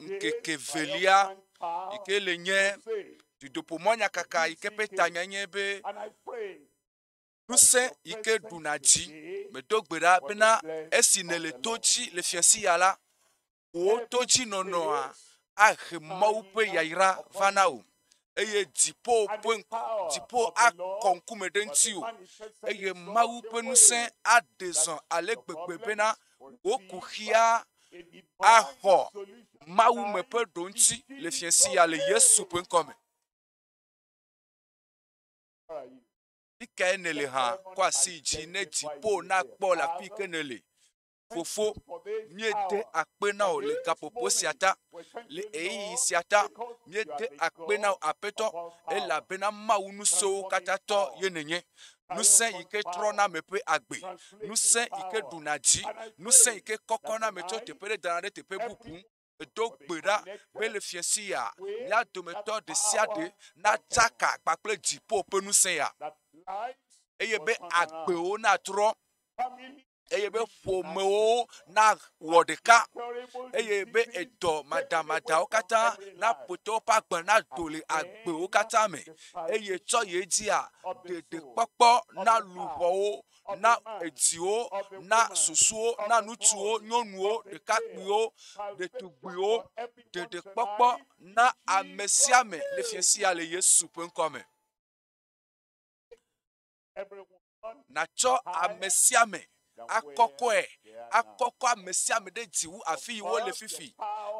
ŋkeke velia yi ke le nye dudoƒomɔnyakaka yi ke ƒe tanya nye be ŋusẽ yi ke ɖuna dzi. Medo gbe ɖa bena esi nèle to dzi le fiasi ya la, wò todzinɔnɔa ahe Mawu ƒe yayra va na wò eye dziƒo ƒe dziƒo akɔ ŋkume ɖe ŋutiwò eye Mawu ƒe ŋusẽ aɖe zɔ ale gbegbe bena wò kuxia axɔ Mawu me ƒe ɖoŋuti le fiẽsi ya le Yesu ƒe ŋkɔ me. Fi kae nèle hã? Kɔ asi dzi ne dziƒo nakpɔ le afi ke nèle. Fofo, míede akpe na wò le gaƒoƒo sia ta, le ɣeyiɣi sia ta. Míede akpe na wò, Aƒetɔ, elabena Mawu ŋusẽwo katã tɔ ye nènye. Ŋusẽ yi ke trɔna ame ƒe agbe, ŋusẽ yi ke ɖuna dzi, ŋusẽ yi ke kɔkɔna ame tso teƒe ɖe dana ɖe teƒe bubu. Edo gbe ɖa be le fiẽsi ya, mía dometɔ ɖe sia ɖe natsaka kpakple dziƒo ƒe ŋusẽ ya, eye be agbewo natrɔ, eye be ƒomewo nawɔ ɖeka, eye be edɔ madamadawo katã naƒo te woƒe agbe nado le agbewo katã me, eye tsɔ yi edzia, ɖeɖekpɔkpɔ na luʋɔwo na edziwo, na susuwo, na ŋutsuwo, nyɔnuwo, ɖekakpuiwo, ɖetugbuiwo, ɖeɖekpɔkpɔ na ame sia ame le fiẽ sia le Yesu ƒe ŋkɔ me. Natsɔ ame sia ame akɔkɔe, akɔkɔ ame sia ame ɖe dzi wu afi yi wole fifi.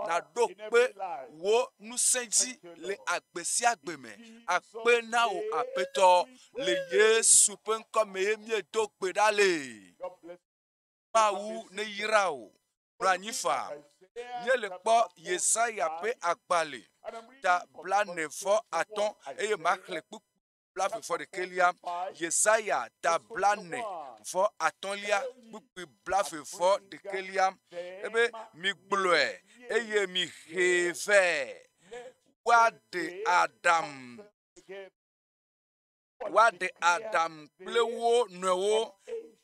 Nàɖo kpe wò ŋusẽ dzi le agbe sia agbe me. Akpe na wò Aƒetɔ. Le Yesu ƒe ŋkɔ me ye míedo gbe ɖa le. Mawu neyra wò. Nɔ anyi faa. Míele kpɔ Yesaya ƒe agbalẽ ta blane vɔ atɔ̃ eye maxlẽ kpukpui blave vɔ ɖekɛlia. Yesaya ta blane vɔ atɔ̃lia kpukpui blave vɔ ɖekɛlia. Ebe migblɔe eye mihee vɛ. Woaɖe aɖaŋu woaɖe aɖaŋu kple wo nɔewo.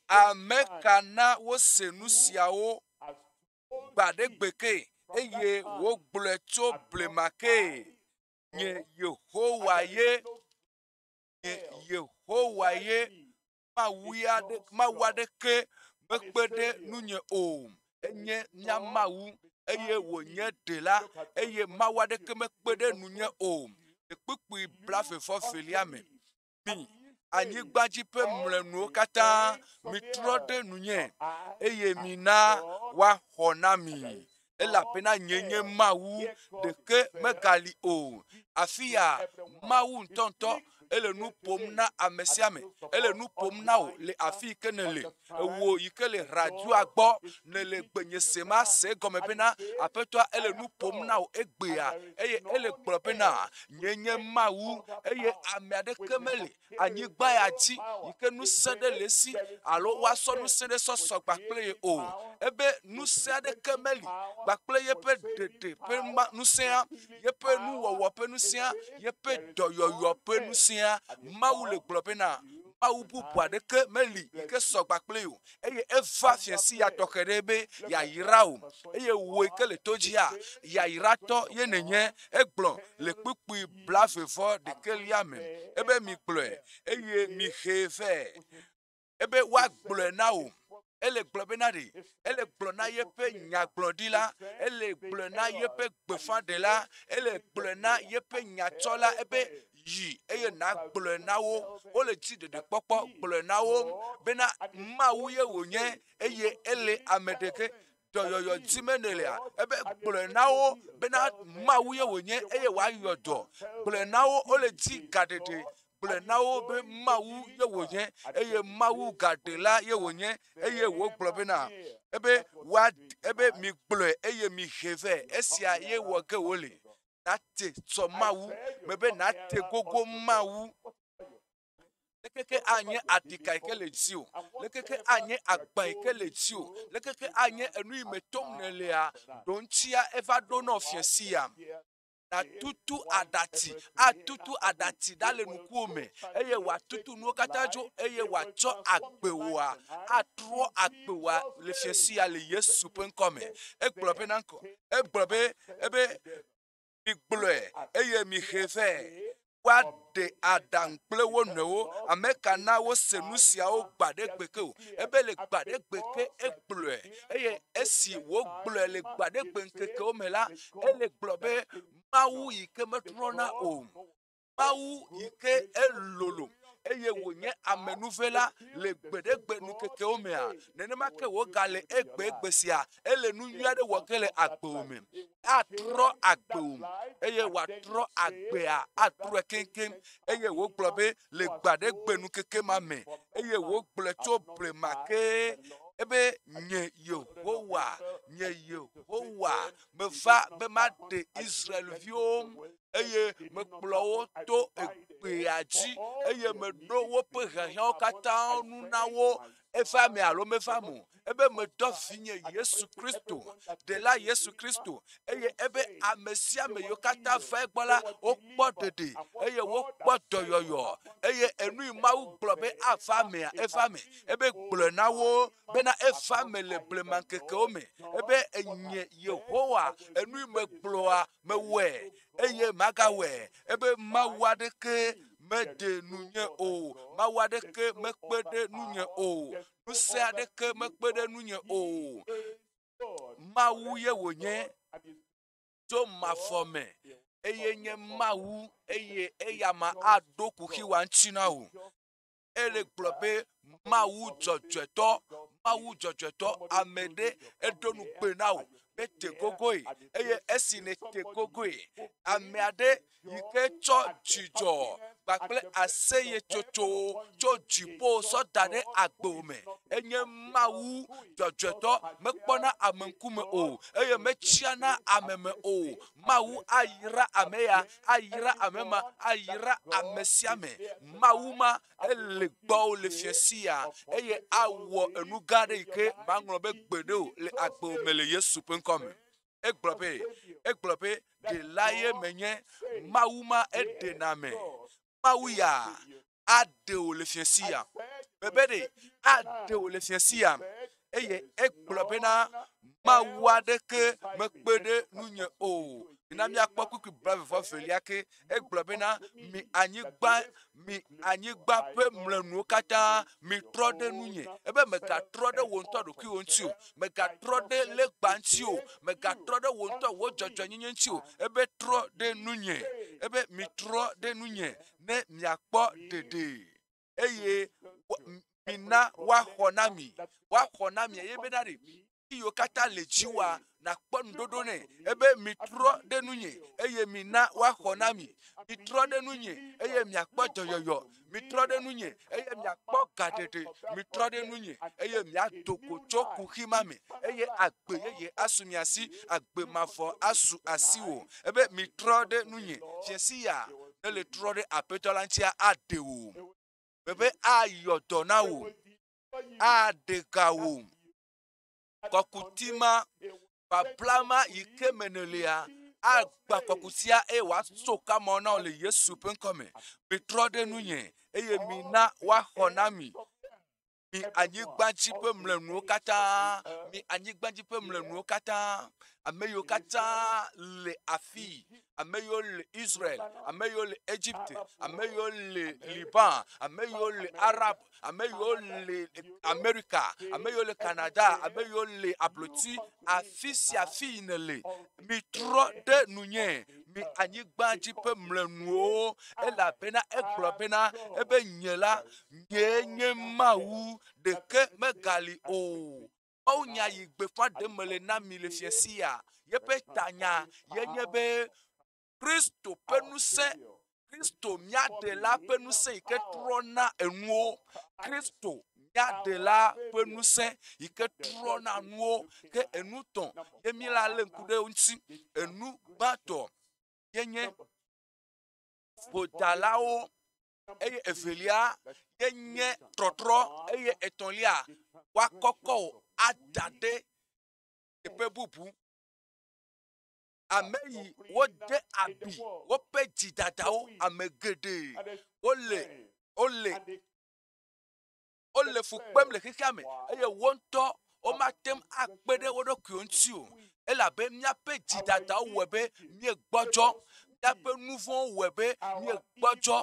Ame ka na wose nu siawo gbaɖegbe ke, eye wogblɔe tso blema ke? Nye Yehowa ye, nye Yehowa ye, Mawu aɖe, Mawu aɖeke mekpe ɖe nunye o. Enye mía Mawu eye wònye Ɖela eye Mawu aɖeke mekpe ɖe nunye o. Le kpukpui blaeve-vɔ-evelia me, mi anyigba dzi ƒe mlɔenuwo katã, mitrɔ ɖe nunye eye mina woaxɔ na mi. Elabena nye nye Mawu, ɖeke megali o. Afi ya Mawu ŋutɔŋutɔ ele nu ƒom na ame sia ame. Ele nu ƒom na wò le afi yi ke nèle. Ewò yi ke le radioa gbɔ nèle gbenye sem ase egɔme bena Aƒetɔa ele nu ƒom na wò egbea eye ele gblɔ bena, Nye nye Mawu eye ame aɖeke mele anyigba ya dzi yi ke ŋusẽ ɖe le esi alo woasɔ ŋusẽ ɖe sɔ sɔ kpakple ye o. Ebe ŋusẽ aɖeke meli kpakple yeƒe ɖeɖe ƒe ŋusẽa, yeƒe nuwɔwɔ ƒe ŋusẽa, yeƒe dɔyɔyɔ ƒe ŋusẽa. Mawu le gblɔ bena, Mawu bubu aɖeke meli yi ke sɔ kpakple ye o. Eye eva fiasi ya tɔxɛ ɖe be yeayra wò. Eye wò yi ke le to dzia, yayratɔ ye nènye. Egblɔ le kpukpui blave vɔ ɖekɛlia me ebe migblɔe eye mihee vɛ. Ebe woagblɔe na wò. Ele gblɔ bena ɖe ele gblɔ na yeƒe nyagblɔɖila, ele gblɔe na yeƒe gbeƒãɖela, ele gblɔe na yeƒe nyatsɔla ebe yi eye nàgblɔe na wo. Wole dzi ɖeɖekpɔkpɔ gblɔe na wo bena Mawu ye wònye eye ele ame ɖeke dɔyɔyɔ dim nèlea, ebe gblɔe na wo bena Mawu ye wònye eye wòayɔ dɔ. Gblɔe na wo wole dzi gaɖeɖe. Gblɔe na wo be Mawu ye wònye eye Mawu gaɖela ye wònye eye wògblɔ bena ebe woa ebe migblɔe eye mihe vɛ. Esia ye wɔ ge wole. Nate tsɔ Mawu mebe nate gogo Mawu. Lekeke anye aɖika yi ke le dziwò? Lekeke anye agba yi ke le dziwò? Lekeke anye enu yi me tom nèlea? Ɖoŋtsia eva ɖo nɔ fiẽ sia. Nàtutu aɖatsi, atutu aɖatsi ɖa le ŋkuwò me eye wòatutu nuwo katã dzo eye wòatsɔ agbewòa atrɔ agbewòa le fiẽ sia le Yesu ƒe ŋkɔ me. Egblɔ bena ŋkɔ, egblɔ be ebe. mihe vɛ. Woaɖe aɖaŋu kple wo nɔewo. Ame ka na wose nu siawo gbaɖegbe ke o? Ebe le gbaɖegbe ke egblɔe. Eye esi wògblɔe le gbaɖegbe ŋkekewo me la, ele gblɔ be Mawu yi ke metrɔna o. Mawu yi ke elolo eye wònye amenuvela le gbeɖegbe nukekewo mea, nenema ke wògale egbegbe sia, ele nu nyui aɖe wɔ ge le agbewò me. Atrɔ agbewò eye wòatrɔ agbea atrɔe keŋkeŋ. Eye wògblɔ be le gbaɖegbe nukeke ma me, eye wògblɔe tso blema ke ebe nye Yehowa, nye Yehowa, meva be maɖe Israelviwo eye mekplɔ wo to egbea dzi eye meɖo woƒe hiahiãwo katã nu na wo. Eva eme alo meva eme o. Ebe medɔ vinye Yesu Kristo, Ɖela Yesu Kristo, eye ebe ame sia ame yiwo katã va egbɔ la, wokpɔ ɖeɖe eye wokpɔ dɔyɔyɔ. Eye enu yi Mawu gblɔ be ava emea, eva eme. Ebe gblɔe na wo bena eva eme le blemaŋkekewo me. Ebe enye Yehowa, enu yi megblɔa, mewɔe eye magawɔe. Ebe Mawu aɖeke meɖe nunye o, Mawu aɖeke mekpe ɖe nunye o, ŋusẽ aɖeke mekpe ɖe nunye o. Mawu ye wònye tso mavɔ me eye nye Mawu eye eyama aɖo kuxiwa ŋuti na wò. Ele gblɔ be Mawu dzɔdzɔetɔ, Mawu dzɔdzɔetɔ, ame ɖe eɖo nugbe na wò be te gogoe eye esi nète gogoe, ame aɖe yi ke tsɔ dzidzɔ kpakple aseyetsotso tso dziƒo sɔ da ɖe agbewò me. Enye Mawu dzɔdzɔetɔ, mekpɔna ame ŋkume o eye metsiana ame me o. Mawu ayra ame ya, ayra ame ma, ayra ame sia ame. Mawu ma ele gbɔwò le fiẽ sia eye awɔ enu gã aɖe yi ke maŋlɔ be gbeɖe o le agbewò me le Yesu ƒe ŋkɔ me. Egblɔ be, egblɔ be, ɖela ye menye, Mawu ma eɖena me. Mawu ya aɖe wò le fiẽ sia. Bebe ɖe aɖe wò le fiẽ sia. Eye egblɔ bena Mawu aɖeke mekpe ɖe nunye o. Mina míakpɔ kpukpui blaeve vɔ evelia ke. Egblɔ bena mi anyigba mi anyigba ƒe mlɔenuwo katã mitrɔ ɖe nunye. Ebe mègatrɔ ɖe wò ŋutɔ ɖokuiwò ŋuti o, mègatrɔ ɖe legba ŋuti o, mègatrɔ ɖe wò ŋutɔ wò dzɔdzɔenyenye ŋuti o. Ebe trɔ ɖe nunye. Ebe mitrɔ ɖe nunye ne miakpɔ ɖeɖe eye mina woaxɔ na mi. Woaxɔ na mi eye bena ɖe yiwo katã le dziwòa, nàkpɔ nuɖoɖo nɛ. Ebe mitrɔ ɖe nunye eye mina woaxɔ na mi. Mitrɔ ɖe nunye eye miakpɔ dɔyɔyɔ. Mitrɔ ɖe nunye eye miakpɔ gaɖeɖe. Mitrɔ ɖe nunye eye miado go tso kuxi ma me eye agbe yeye asu mia si, agbe mavɔ asu asiwò. Ebe mitrɔ ɖe nunye. Fiẽsi ya ne le trɔ ɖe Aƒetɔ la ŋutia, aɖe wò. Bebe ayɔ dɔ na wò, aɖe ga wò. Kɔkuti ma, babla ma yi ke me nèlea, agba kɔkutia eye wòatso kamɔ na wò le Yesu ƒe ŋkɔ me. Mitrɔ ɖe nunye eye mina woaxɔ na mi. Mi anyigbadzi ƒe mlɔenuwo katã, mi anyigbadzi ƒe mlɔenuwo katã, ame yiwo katã le afii, ame yiwo le Israel, ame yiwo le Egypte, ame yiwo le Liban, ame yiwo le Arab, ame yiwo le Amerika, ame yiwo le Canada, ame yiwo le ablotsi, afi sia afi yi nèle, mitrɔ ɖe nunye, mi anyigba dzi ƒe mlɔenuwo, elabena egblɔ bena, ebe nye la, nyee nye Mawu, ɖeke megali o. Mawunya yi gbeƒã ɖem mele na mi le fiẽ sia, yeƒe tanya ye nye be Kristo ƒe ŋusẽ, Kristo mía Ɖela ƒe ŋusẽ yi ke trɔna enuwo. Kristo mía Ɖela ƒe ŋusẽ yi ke trɔna nuwo. Ke enu tɔ̃ ye mí la lé ŋku ɖe eŋuti. Enu gbãtɔ ye nye vodalawo eye evelia ye nye trɔtrɔ eye etɔ̃lia woakɔkɔ wò ada ɖe teƒe bubu. Ame yi wode abi woƒe dzidadawo ame geɖe wole wole wole fu kpem le xexea me eye wo ŋutɔ womate ŋu akpe ɖe wo ɖokuiwo ŋuti o elabe míaƒe dzidadawo wɔe be míegbɔdzɔ. Míaƒe nu vɔ̃wo wɔe be míegbɔdzɔ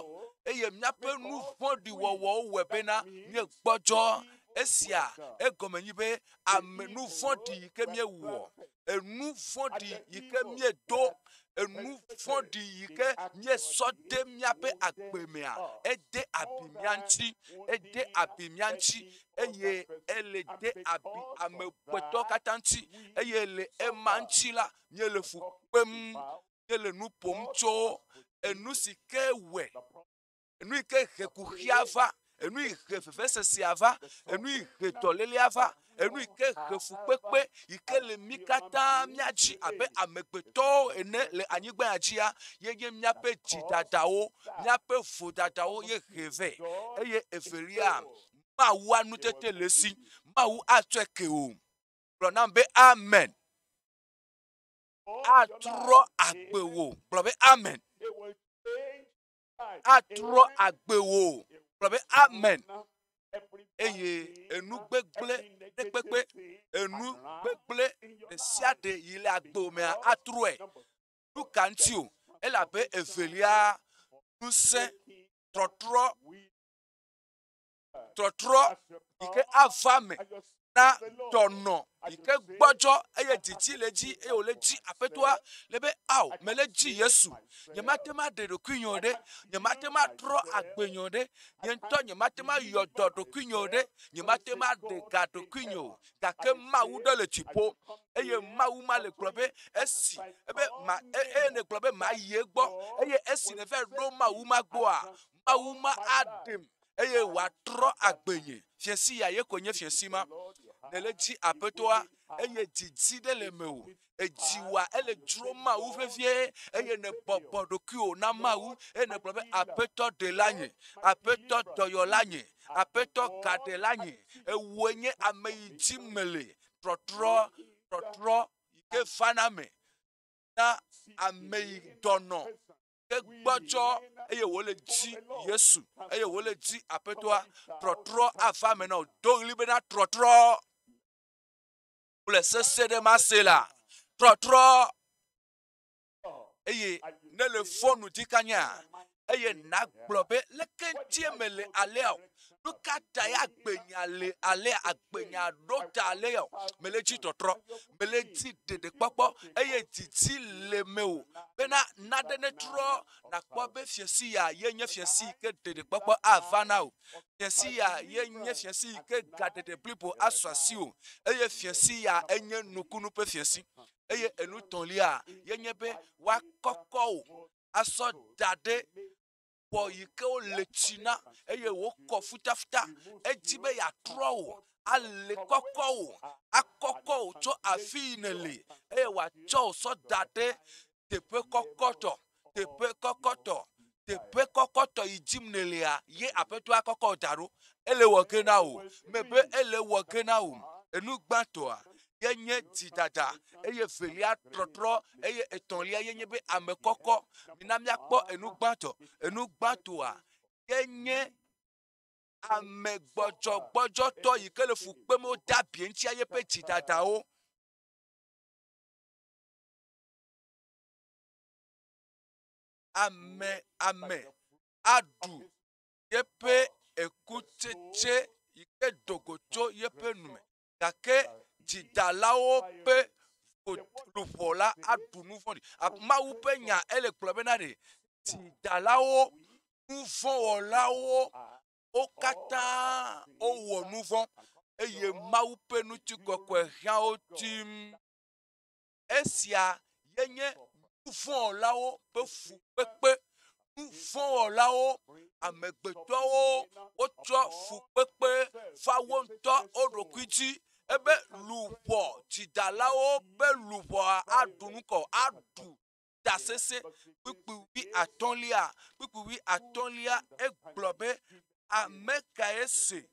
eye míaƒe nu vɔ̃ɖi wɔwɔwo wɔe bena míegbɔdzɔ. Esia egɔme nyi be ame nu vɔ̃ɖi yi ke míewɔ, enu vɔ̃ɖi yi ke míedo, enu vɔ̃ɖi yi ke míesɔ de míaƒe agbe mea, ede abi mía ŋuti, ede abi mía ŋuti eye ele de abi amegbetɔ katã ŋuti eye le ema ŋuti la, míele fu kpem, míele nu ƒom tso enu si ke wɔe, enu yi ke he kuxia va, enu yi he vevesesea va, enu yi he dɔlélea va, enu yi ke he fukpekpe yi ke le mí katã mía dzi abe amegbetɔwo ene le anyigba ya dzia, ye nye míaƒe dzidadawo, míaƒe vodadawo ye he vɛ. Eye evelia, Mawua nutete le esi, Mawu atsɔe ke wò. Gblɔ nam be amen. Atrɔ agbe wò. Gblɔ be amen. Atrɔ agbe wò. Gblɔ be amen. Eye enu gbegblẽ ɖe kpekpe, enu gbegblẽ ɖe sia ɖe yi le agbe mea atrɔe. Nu ka ŋuti o? Elabe evelia, ŋusẽ trɔtrɔ trɔtrɔ yi ke ava me na dɔnɔ yi ke gbɔdzɔ eye didi le edzi eye wòle dzi aƒetɔa le be ao mele dzi Yesu nyemate ŋu aɖe ɖokuinye o ɖe nyemate ŋu atrɔ agbenye o ɖe nye ŋutɔ nyemate ŋu ayɔ dɔ ɖokuinye o ɖe nyemate ŋu aɖe ga ɖokuinye o gake Mawu ɖe le dziƒo eye Mawu ma le gblɔ be esi ebe ma eye ne gblɔ be mayi egbɔ eye esi neva ɖo Mawu ma gbɔa Mawu ma aɖem eye wòatrɔ agbenye. Fiẽsi ya ye koe nye fiẽsi ma. Nèle dzi Aƒetɔa eye didi ɖe le mewò. Edziwòa ele dzro Mawu vevie eye nèbɔbɔ ɖokuiwò na Mawu eye nègblɔ be Aƒetɔ ɖela nye, Aƒetɔ dɔyɔla nye, Aƒetɔ gaɖela nye. Ewòe nye ame yi dzi mele. Trɔtrɔ, trɔtrɔ yi ke vana me na ame yi dɔnɔ ke gbɔdzɔ eye wòle dzi Yesu eye wòle dzi Aƒetɔa, trɔtrɔ ava eme na wò. Do ɣli bena trɔtrɔ kple sese ɖe mase la, trɔtrɔ eye ne le fɔnu dzi kanya eye nàgblɔ be leke ŋutie mele alea o. Nu ka tae agbenya le alea, agbenya ɖo ta alea o? Mele dzi tɔtrɔ, mele dzi ɖeɖekpɔkpɔ eye didi le mewò bena naɖe netrɔ nàkpɔ be fiẽsi ya ye nye fiẽsi yi ke ɖeɖekpɔkpɔ ava na wò. Fiẽsi ya ye nye fiẽsi yi ke gaɖeɖe blibo asu asiwò eye fiẽsi ya enye nukunu ƒe fiẽsi. Eye enu tɔ̃lia ye nye be woakɔkɔ wò asɔ da ɖe xɔ yi ke wole tsi na eye wokɔ futafuta. Edzi be yeatrɔ wò, ali kɔkɔ wò, akɔkɔ wò tso afi yi nèle eye wòatsɔ wò sɔ da ɖe teƒe kɔkɔtɔ, teƒe kɔkɔtɔ, teƒe kɔkɔtɔ yi dzim nèlea ye Aƒetɔa kɔkɔ wò da ɖo. Ele wɔ ge na wò. Mebe ele wɔ ge na wò. Enu gbãtɔa ye nye dzidada eye evelia trɔtrɔ eye etɔ̃lia ye nye be ame kɔkɔ. Mina míakpɔ enu gbãtɔ. Enu gbãtɔa ye nye ame gbɔdzɔgbɔdzɔtɔ yi ke le fu kpem wode abi eŋutia yeƒe dzidadawo. Ame ame aɖu yeƒe ekutsetse yi ke do go tso yeƒe nu me. Gake dzidalawo ƒe luʋɔ la aɖu nu vɔ̃ɖi. Mawu ƒe nya ele gblɔ bena ɖe dzidalawo, nu vɔ̃ wɔlawo, wo katã wowɔ nu vɔ̃ eye Mawu ƒe ŋutikɔkɔe hiã wo tim. Esia ye nye nu vɔ̃ wɔlawo ƒe fukpekpe. Nu vɔ̃ wɔlawo, amegbetɔwo wotsɔ fukpekpe va wo ŋutɔ wo ɖokui dzi ebe luʋɔ dzidalawo ƒe luʋɔa aɖu nu kɔ aɖu tasese. Kpukpui wuiatɔ̃lia, kpukpui wuiatɔ̃lia egblɔ be ame kae se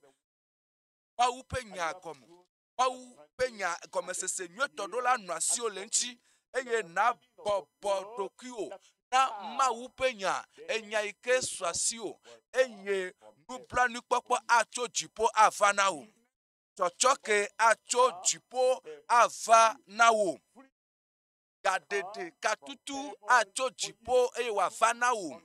Mawu ƒe nya gɔme? Mawu ƒe nya gɔmesese nyuietɔ ɖo la nɔ asiwò le eŋuti eye nàbɔbɔ ɖokuiwò na Mawu ƒe nya, enya yi ke su asiwò eye nublanuikpɔkpɔ atso dziƒo ava na wò. Tsɔtsɔke atso dziƒo ava na wò. Gaɖeɖe katutu atso dziƒo eye wòava na wò.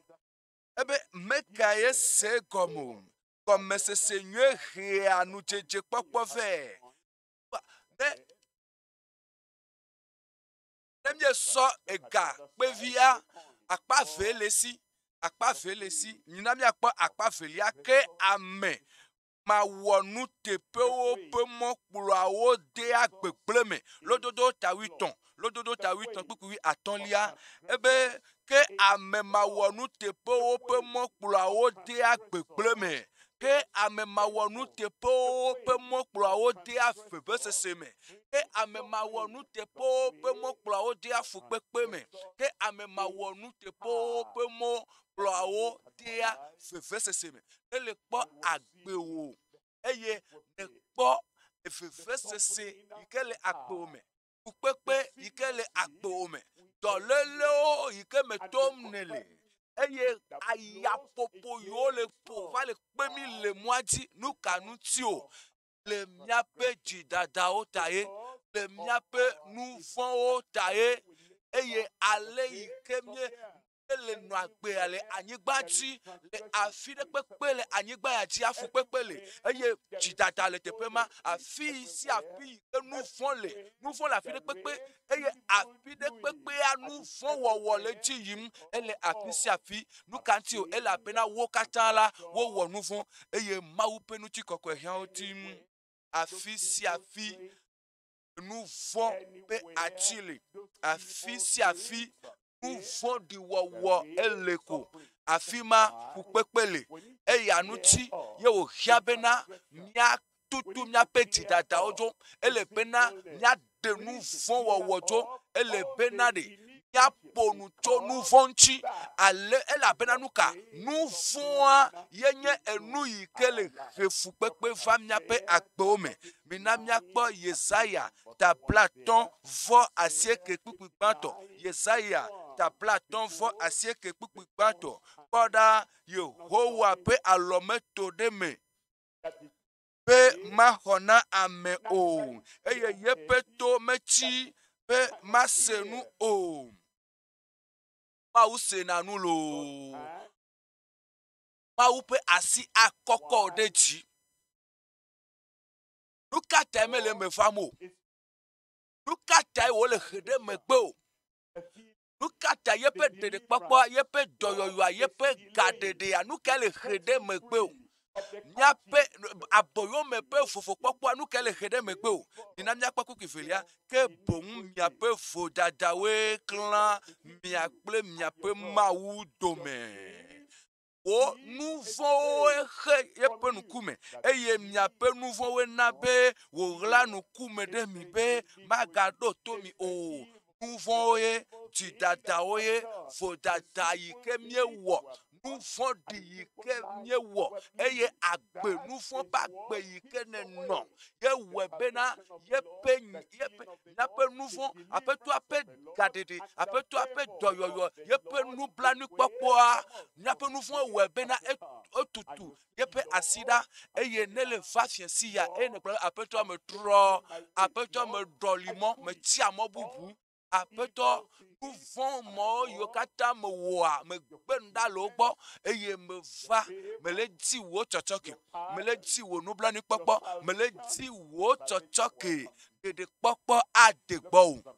Ebe mekae se egɔme o. Gɔmesese nyui hea nudzedzekpɔkpɔ vɛ. Ne ne míesɔ ega kpevia, akpa eve le esi, akpa eve le esi. Mina míakpɔ akpa evelia ke ame mawɔnuteƒewo ƒe mɔ kplɔa wo dea gbegblẽ me. Lododo ta wuietɔ̃, lododo ta wuietɔ̃ kpukpui atɔ̃lia ebe ke ame mawɔnuteƒewo ƒe mɔ kplɔa wo dea gbegblẽ me. Ke ame mawɔnuteƒewo ƒe mɔ kplɔa wo dea vevesese me. Ke ame mawɔnuteƒewo ƒe mɔ kplɔa wo dea fukpekpe me. Ke ame mawɔnuteƒewo ƒe mɔ kplɔa wo dea vevesese me. Ne le kpɔ agbewò eye nèkpɔ vevesese yi ke le agbewò me, fukpekpe yi ke le agbewò me, dɔlélewo yi ke me tom nèle eye ayaƒoƒo yiwo le ƒo va le kpe mí le mɔa dzi, nu ka ŋuti o? Le míaƒe dzidadawo ta ye, le míaƒe nu vɔ̃wo ta ye eye ale yi ke mí le nɔ agbea le anyigba dzi le afi ɖe kpekpe le anyigba ya dzi afukpekpe le eye dzidada le teƒe ma afi sia afi yi ke nu vɔ̃ le nu vɔ̃ le afi ɖe kpekpe eye afi ɖe kpekpea nu vɔ̃ wɔwɔ le dzi yim ele afi sia afi nu ka ŋuti o elabena wo katã la wowɔ nu vɔ̃ eye Mawu ƒe ŋutikɔkɔe hiã wo tim afi sia afi nu vɔ̃ ƒe ati le afi sia afi nu vɔ̃ɖi wɔwɔ ele ko afi ma fukpekpe le eya ŋuti ye wòhiã bena míatutu míaƒe dzidadawo dzo ele bena míaɖe nu vɔ̃ wɔwɔ dzo ele bena ɖe míaƒo nu tso nu vɔ̃ ŋuti ale elabena nu ka nu vɔ̃a ye nye enu yi ke le he fukpekpe va míaƒe agbewo me mina míakpɔ Yesaya ta blatɔ̃ vɔ asieke kpukpui gbãtɔ. Yesaya ta blatɔ̃ vɔ asieke kpukpui gbãtɔ. Kpɔ ɖa, Yehowa ƒe alɔ meto ɖe me be maxɔ na ame o, eye yeƒe to metsi be mase nu o. Mawu sena nu loo. Mawu ƒe asi akɔkɔ ɖe dzi. Nu ka tae mele eme vam o? Nu ka tae wòle he ɖe megbe o? Nu ka ta yeƒe ɖeɖekpɔkpɔa, yeƒe dɔyɔyɔa, yeƒe gaɖeɖea, nu kae le he ɖe megbe o? Míaƒe aboyome ƒe vovokpɔkpɔa, nu kae le he ɖe megbe o? Mina míakpɔ kpukpui velia. Ke boŋ miaƒe vodadawoe klã mia kple miaƒe Mawu dome. Wò nu vɔ̃woe xe yeƒe ŋkume, eye miaƒe nu vɔ̃woe na be wòɣla ŋkume ɖe mi be magaɖo to mi o. Nu vɔ̃woe, dzidadawoe, vodada yi ke míewɔ, nu vɔ̃ɖi yi ke míewɔ, eye agbe nu vɔ̃ ƒe agbe yi ke nènɔ ye wɔe bena yeƒe yeƒe míaƒe nu vɔ̃, Aƒetɔa ƒe gaɖeɖe, Aƒetɔa ƒe dɔyɔyɔ, yeƒe nublanuikpɔkpɔa, míaƒe nu vɔ̃ wɔe bena etutu yeƒe asi ɖa eye ne le va fiẽ si ya eye nègblɔ be Aƒetɔ metrɔ, Aƒetɔ meɖɔli mɔ, metia mɔ bubu, Aƒetɔ nu vɔ̃ mɔ yiwo katã mewɔa, megbe nu ɖa le wo gbɔ eye meva, mele di wò tsɔtsɔke, mele di wò nublanuikpɔkpɔ, mele di wò tsɔtsɔke ɖeɖekpɔkpɔ ade gbɔwò.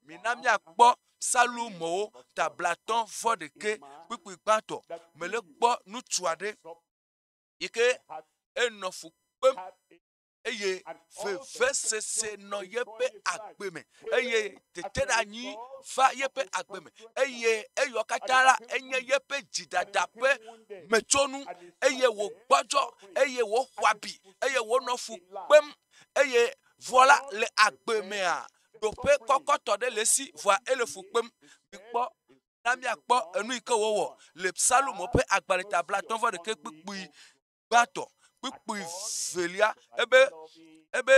Mina míakpɔ Psalmowo ta blatɔ̃ vɔ ɖekɛ kpukpui gbãtɔ. Mele kpɔ ŋutsu aɖe yi ke enɔ fu kpem eye vevesese nɔ yeƒe agbe me eye teteɖeanyi va yeƒe agbe me eye eyɔ katã la enye yeƒe dzidada ƒe metsonu eye wògbɔdzɔ eye wòxɔ abi eye wònɔ fu kpem eye vɔ la le agbe mea ɖoƒe kɔkɔtɔ ɖe le esi vɔa ele fu kpem. Mikpɔ na míakpɔ enu yi ke wòwɔ le Psalomo ƒe agbalẽ ta blatɔ̃ vɔ ɖekɛ kpukpui gbãtɔ kpukpui velia ebe ebe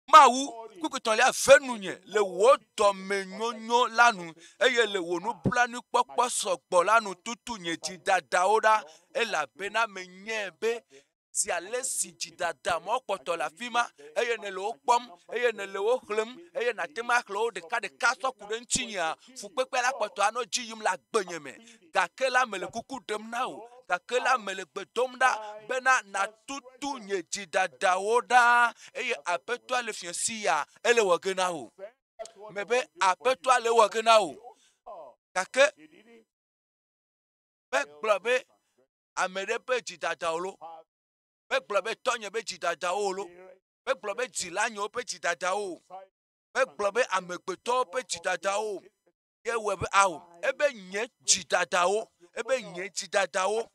Mawu kpukpui tɔ̃lia ve nunye le wò dɔmenyonyo la nu eye le wò nublanuikpɔkpɔ sɔgbɔ la nu tutu nye dzidadawo ɖa elabena menyae be. Zi ale si dzidada mɔ kpɔtɔ le afi ma eye nèle wo kpɔm eye nèle wo xlẽm eye nàte ŋu axlẽ wo ɖekaɖeka sɔ ku ɖe ŋutinyea, fukpekpe la kpɔtɔ anɔ dzi yim le agbenye me. Gake la mele kuku ɖem na wò, gake la mele gbe dom ɖa bena nàtutu nye dzidadawo ɖa eye Aƒetɔa le fiẽ sia ele wɔ ge na wò. Mebe Aƒetɔa le wɔ ge na wò. Gake megblɔ be ame ɖe ƒe dzidadawo lo. Megblɔ be tɔnye ƒe dzidadawo lo. Megblɔ be dzilanyewo ƒe dzidadawo. Megblɔ be amegbetɔwo ƒe dzidadawo. Ye wɔe be ao, ebe nye dzidadawo, ebe nye dzidadawo.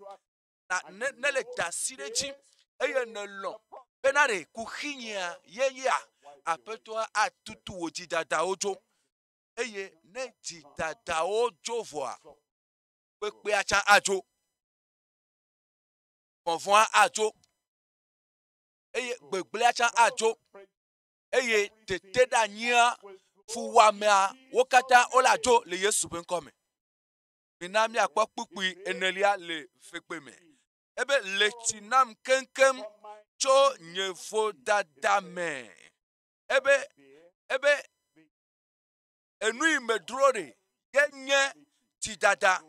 Na ne ne le da asi ɖe edzi eye nèlɔ̃ bena ɖe kuxinyea ye yea, Aƒetɔa atutu wò dzidadawo dzo. Eye ne dzidadawo dzo vɔa, kpekpea tsã adzo, vɔvɔ̃a adzo, eye gbegblẽa tsã adzo, eye teteɖeanyia, fuwɔamea, wo katã wole adzo le Yesu ƒe ŋkɔ me. Mina míakpɔ kpukpui enelia le fekpe me. Ebe le tsi nam keŋkeŋ tso nye vodada me. Ebe ebe Enu yi medro ɖe ye nye dzidada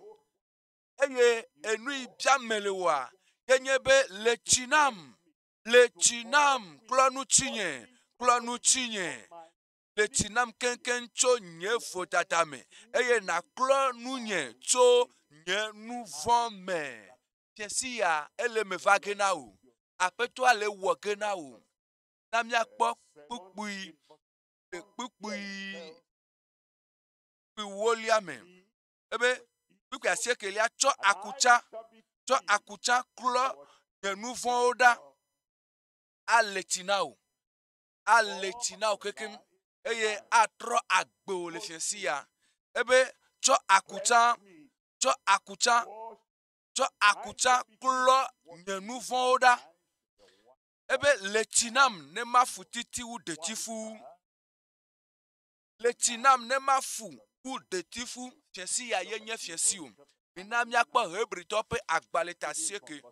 eye enu yi biam mele oa ye nye be le tsi nam, le tsi nam, klɔ nu tsinye, klɔ nu tsinye. Le tsi nam keŋkeŋ tso nye vodada me eye nàklɔ nunye tso nye nu vɔ̃ me. Fiẽ ya ele eme va ge na wò. Aƒetɔa le ewɔ ge na wò. Na míakpɔ kpukpui le kpukpui ewolia me ebe kpukpui asiekelia tsɔ akutsa tsɔ akutsa klɔ nye nu vɔ̃wo ɖa ale tsi na wò ale tsi na wò kekeŋ eye atrɔ agbe wò le fiasi ya ebe tsɔ akutsa tsɔ akutsa tsɔ akutsa klɔ nye nu vɔ̃wo ɖa Ebe, Le tsi nam ne mafu titi wu ɖetifu. Le tsi nam ne mafu wu ɖetifu. Fiẽsi ya ye nye fiẽsi o. Mina míakpɔ Hebritɔwo ƒe agbalẽ ta asieke.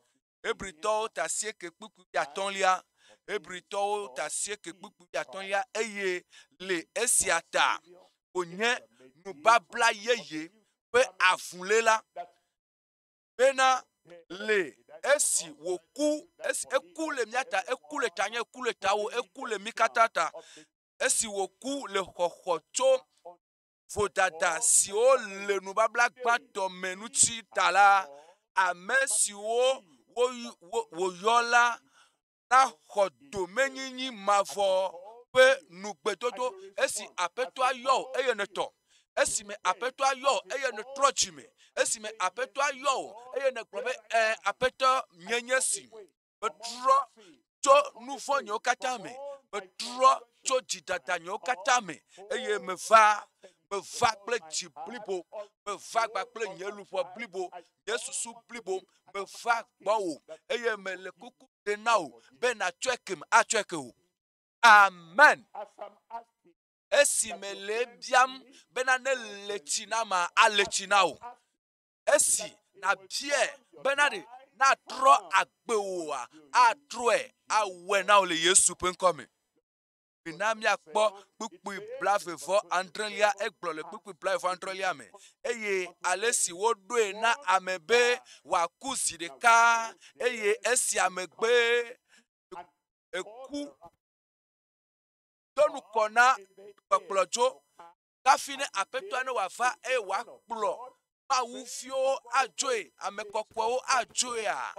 Hebritɔwo ta asieke kpukpui atɔ̃lia. Hebritɔwo ta asieke kpukpui atɔ̃lia eye le esia ta wònye nubabla yeye ƒe avuléla. bena le esi wòku, esi eku le mía ta, eku le tanye, eku le tawò, eku le mí katã ta, esi wòku le xɔxɔ tso vodada siwo le nubabla gbãtɔ me ŋuti ta la, ame siwo wòyɔ la naxɔ domenyinyi mavɔ ƒe nugbedodo esi Aƒetɔa yɔ wò eye nètɔ, esime Aƒetɔa yɔ wò eye nètrɔ dzime, esime Aƒetɔa yɔ wò eye nègblɔ be, Ẽ, Aƒetɔ, nye nye si. Metrɔ tso nu vɔ̃nyewo katã me, metrɔ tso dzidadanyewo katã me eye meva, meva kple dzi blibo, meva kpakple nye luʋɔ blibo, nye susu blibo, meva gbɔwò eye mele kuku ɖem na wò be nàtsɔe kem, atsɔe ke wò. Amen. Esi mele ebiam bena ne le tsi na ma, ale tsi na wò. Esi nàbiae bena ɖe natrɔ agbe wòa, atrɔe awɔe na wò le Yesu ƒe ŋkɔ me. Mina míakpɔ kpukpui blaeve vɔ adrelia. Egblɔ le kpukpui blaeve vɔ adrelia me eye ale si woɖoe na ame be wòaku zi ɖeka eye esia megbe eku do ŋgɔ na kpɔkplɔdzo hafi ne Aƒetɔa ne wòava eye wòakplɔ Mawu viwo adzoe, ame kɔkɔewo adzoea,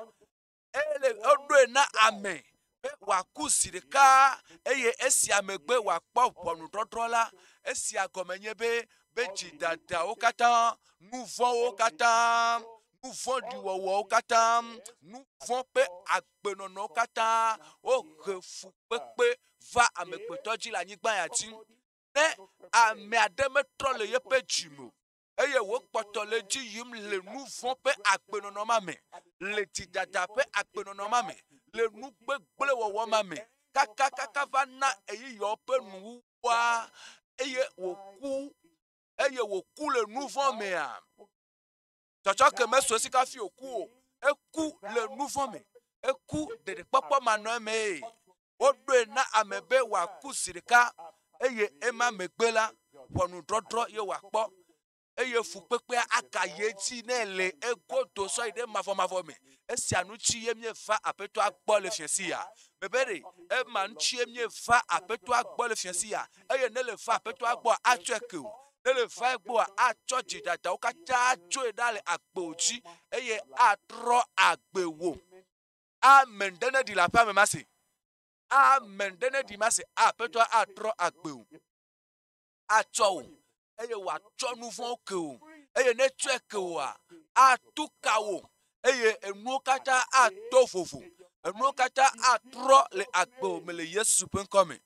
Ele eɖoe na ame be wòaku zi ɖeka eye esia megbe wòakpɔ ʋɔnudɔdrɔ̃ la. Esia gɔme nye be be dzidadawo katã, nu vɔ̃wo katã, nu vɔ̃ɖi wɔwɔwo katã, nu vɔ̃ ƒe agbenɔnɔwo katã wohe fukpekpe va amegbetɔ dzi le anyigba ya dzi. Ne ame aɖe metrɔ le yeƒe dzi me o, eye wòkpɔtɔ le edzi yim le nu vɔ̃ ƒe agbenɔnɔ ma me, le dzidada ƒe agbenɔnɔ ma me, le nu gbegblẽ wɔwɔ ma me, kakakaka va na ɣeyiɣiawo ƒe nuwuwua, eye wòku, eye wòku le nu vɔ̃ mea? Tsɔtsɔke mesu esi hafi wòku o. Eku le nu vɔ̃ me. Eku ɖeɖekpɔkpɔ manɔ emee. Woɖoe na ame be wòaku zi ɖeka eye ema megbe la, ʋɔnudɔdrɔ̃ ye wòakpɔ eye fukpekpea agayi edzi ne le egodo sɔ yi ɖe mavɔmavɔ me. Esia ŋuti ye míeva Aƒetɔa gbɔ le fiẽ sia. Mebe ɖe ema ŋutie míeva Aƒetɔa gbɔ le fiẽ sia eye ne le va Aƒetɔa gbɔa, atsɔe ke wò. Ne le va egbɔa, atsɔ dzidadawo katã atsoe ɖa le agbewò dzi eye atrɔ agbe wò. Amen ɖe ne ɖi le aƒea me mase. Amen ɖe ne ɖi mase. Aƒetɔa atrɔ agbe wò. Atsɔ wò eye wòatsɔ nu vɔ̃wo ke wò. Eye ne etsɔe ke wòa, atu ka wò eye enuwo katã ato vovo. Enuwo katã atrɔ le agbewò me le Yesu ƒe ŋkɔ me.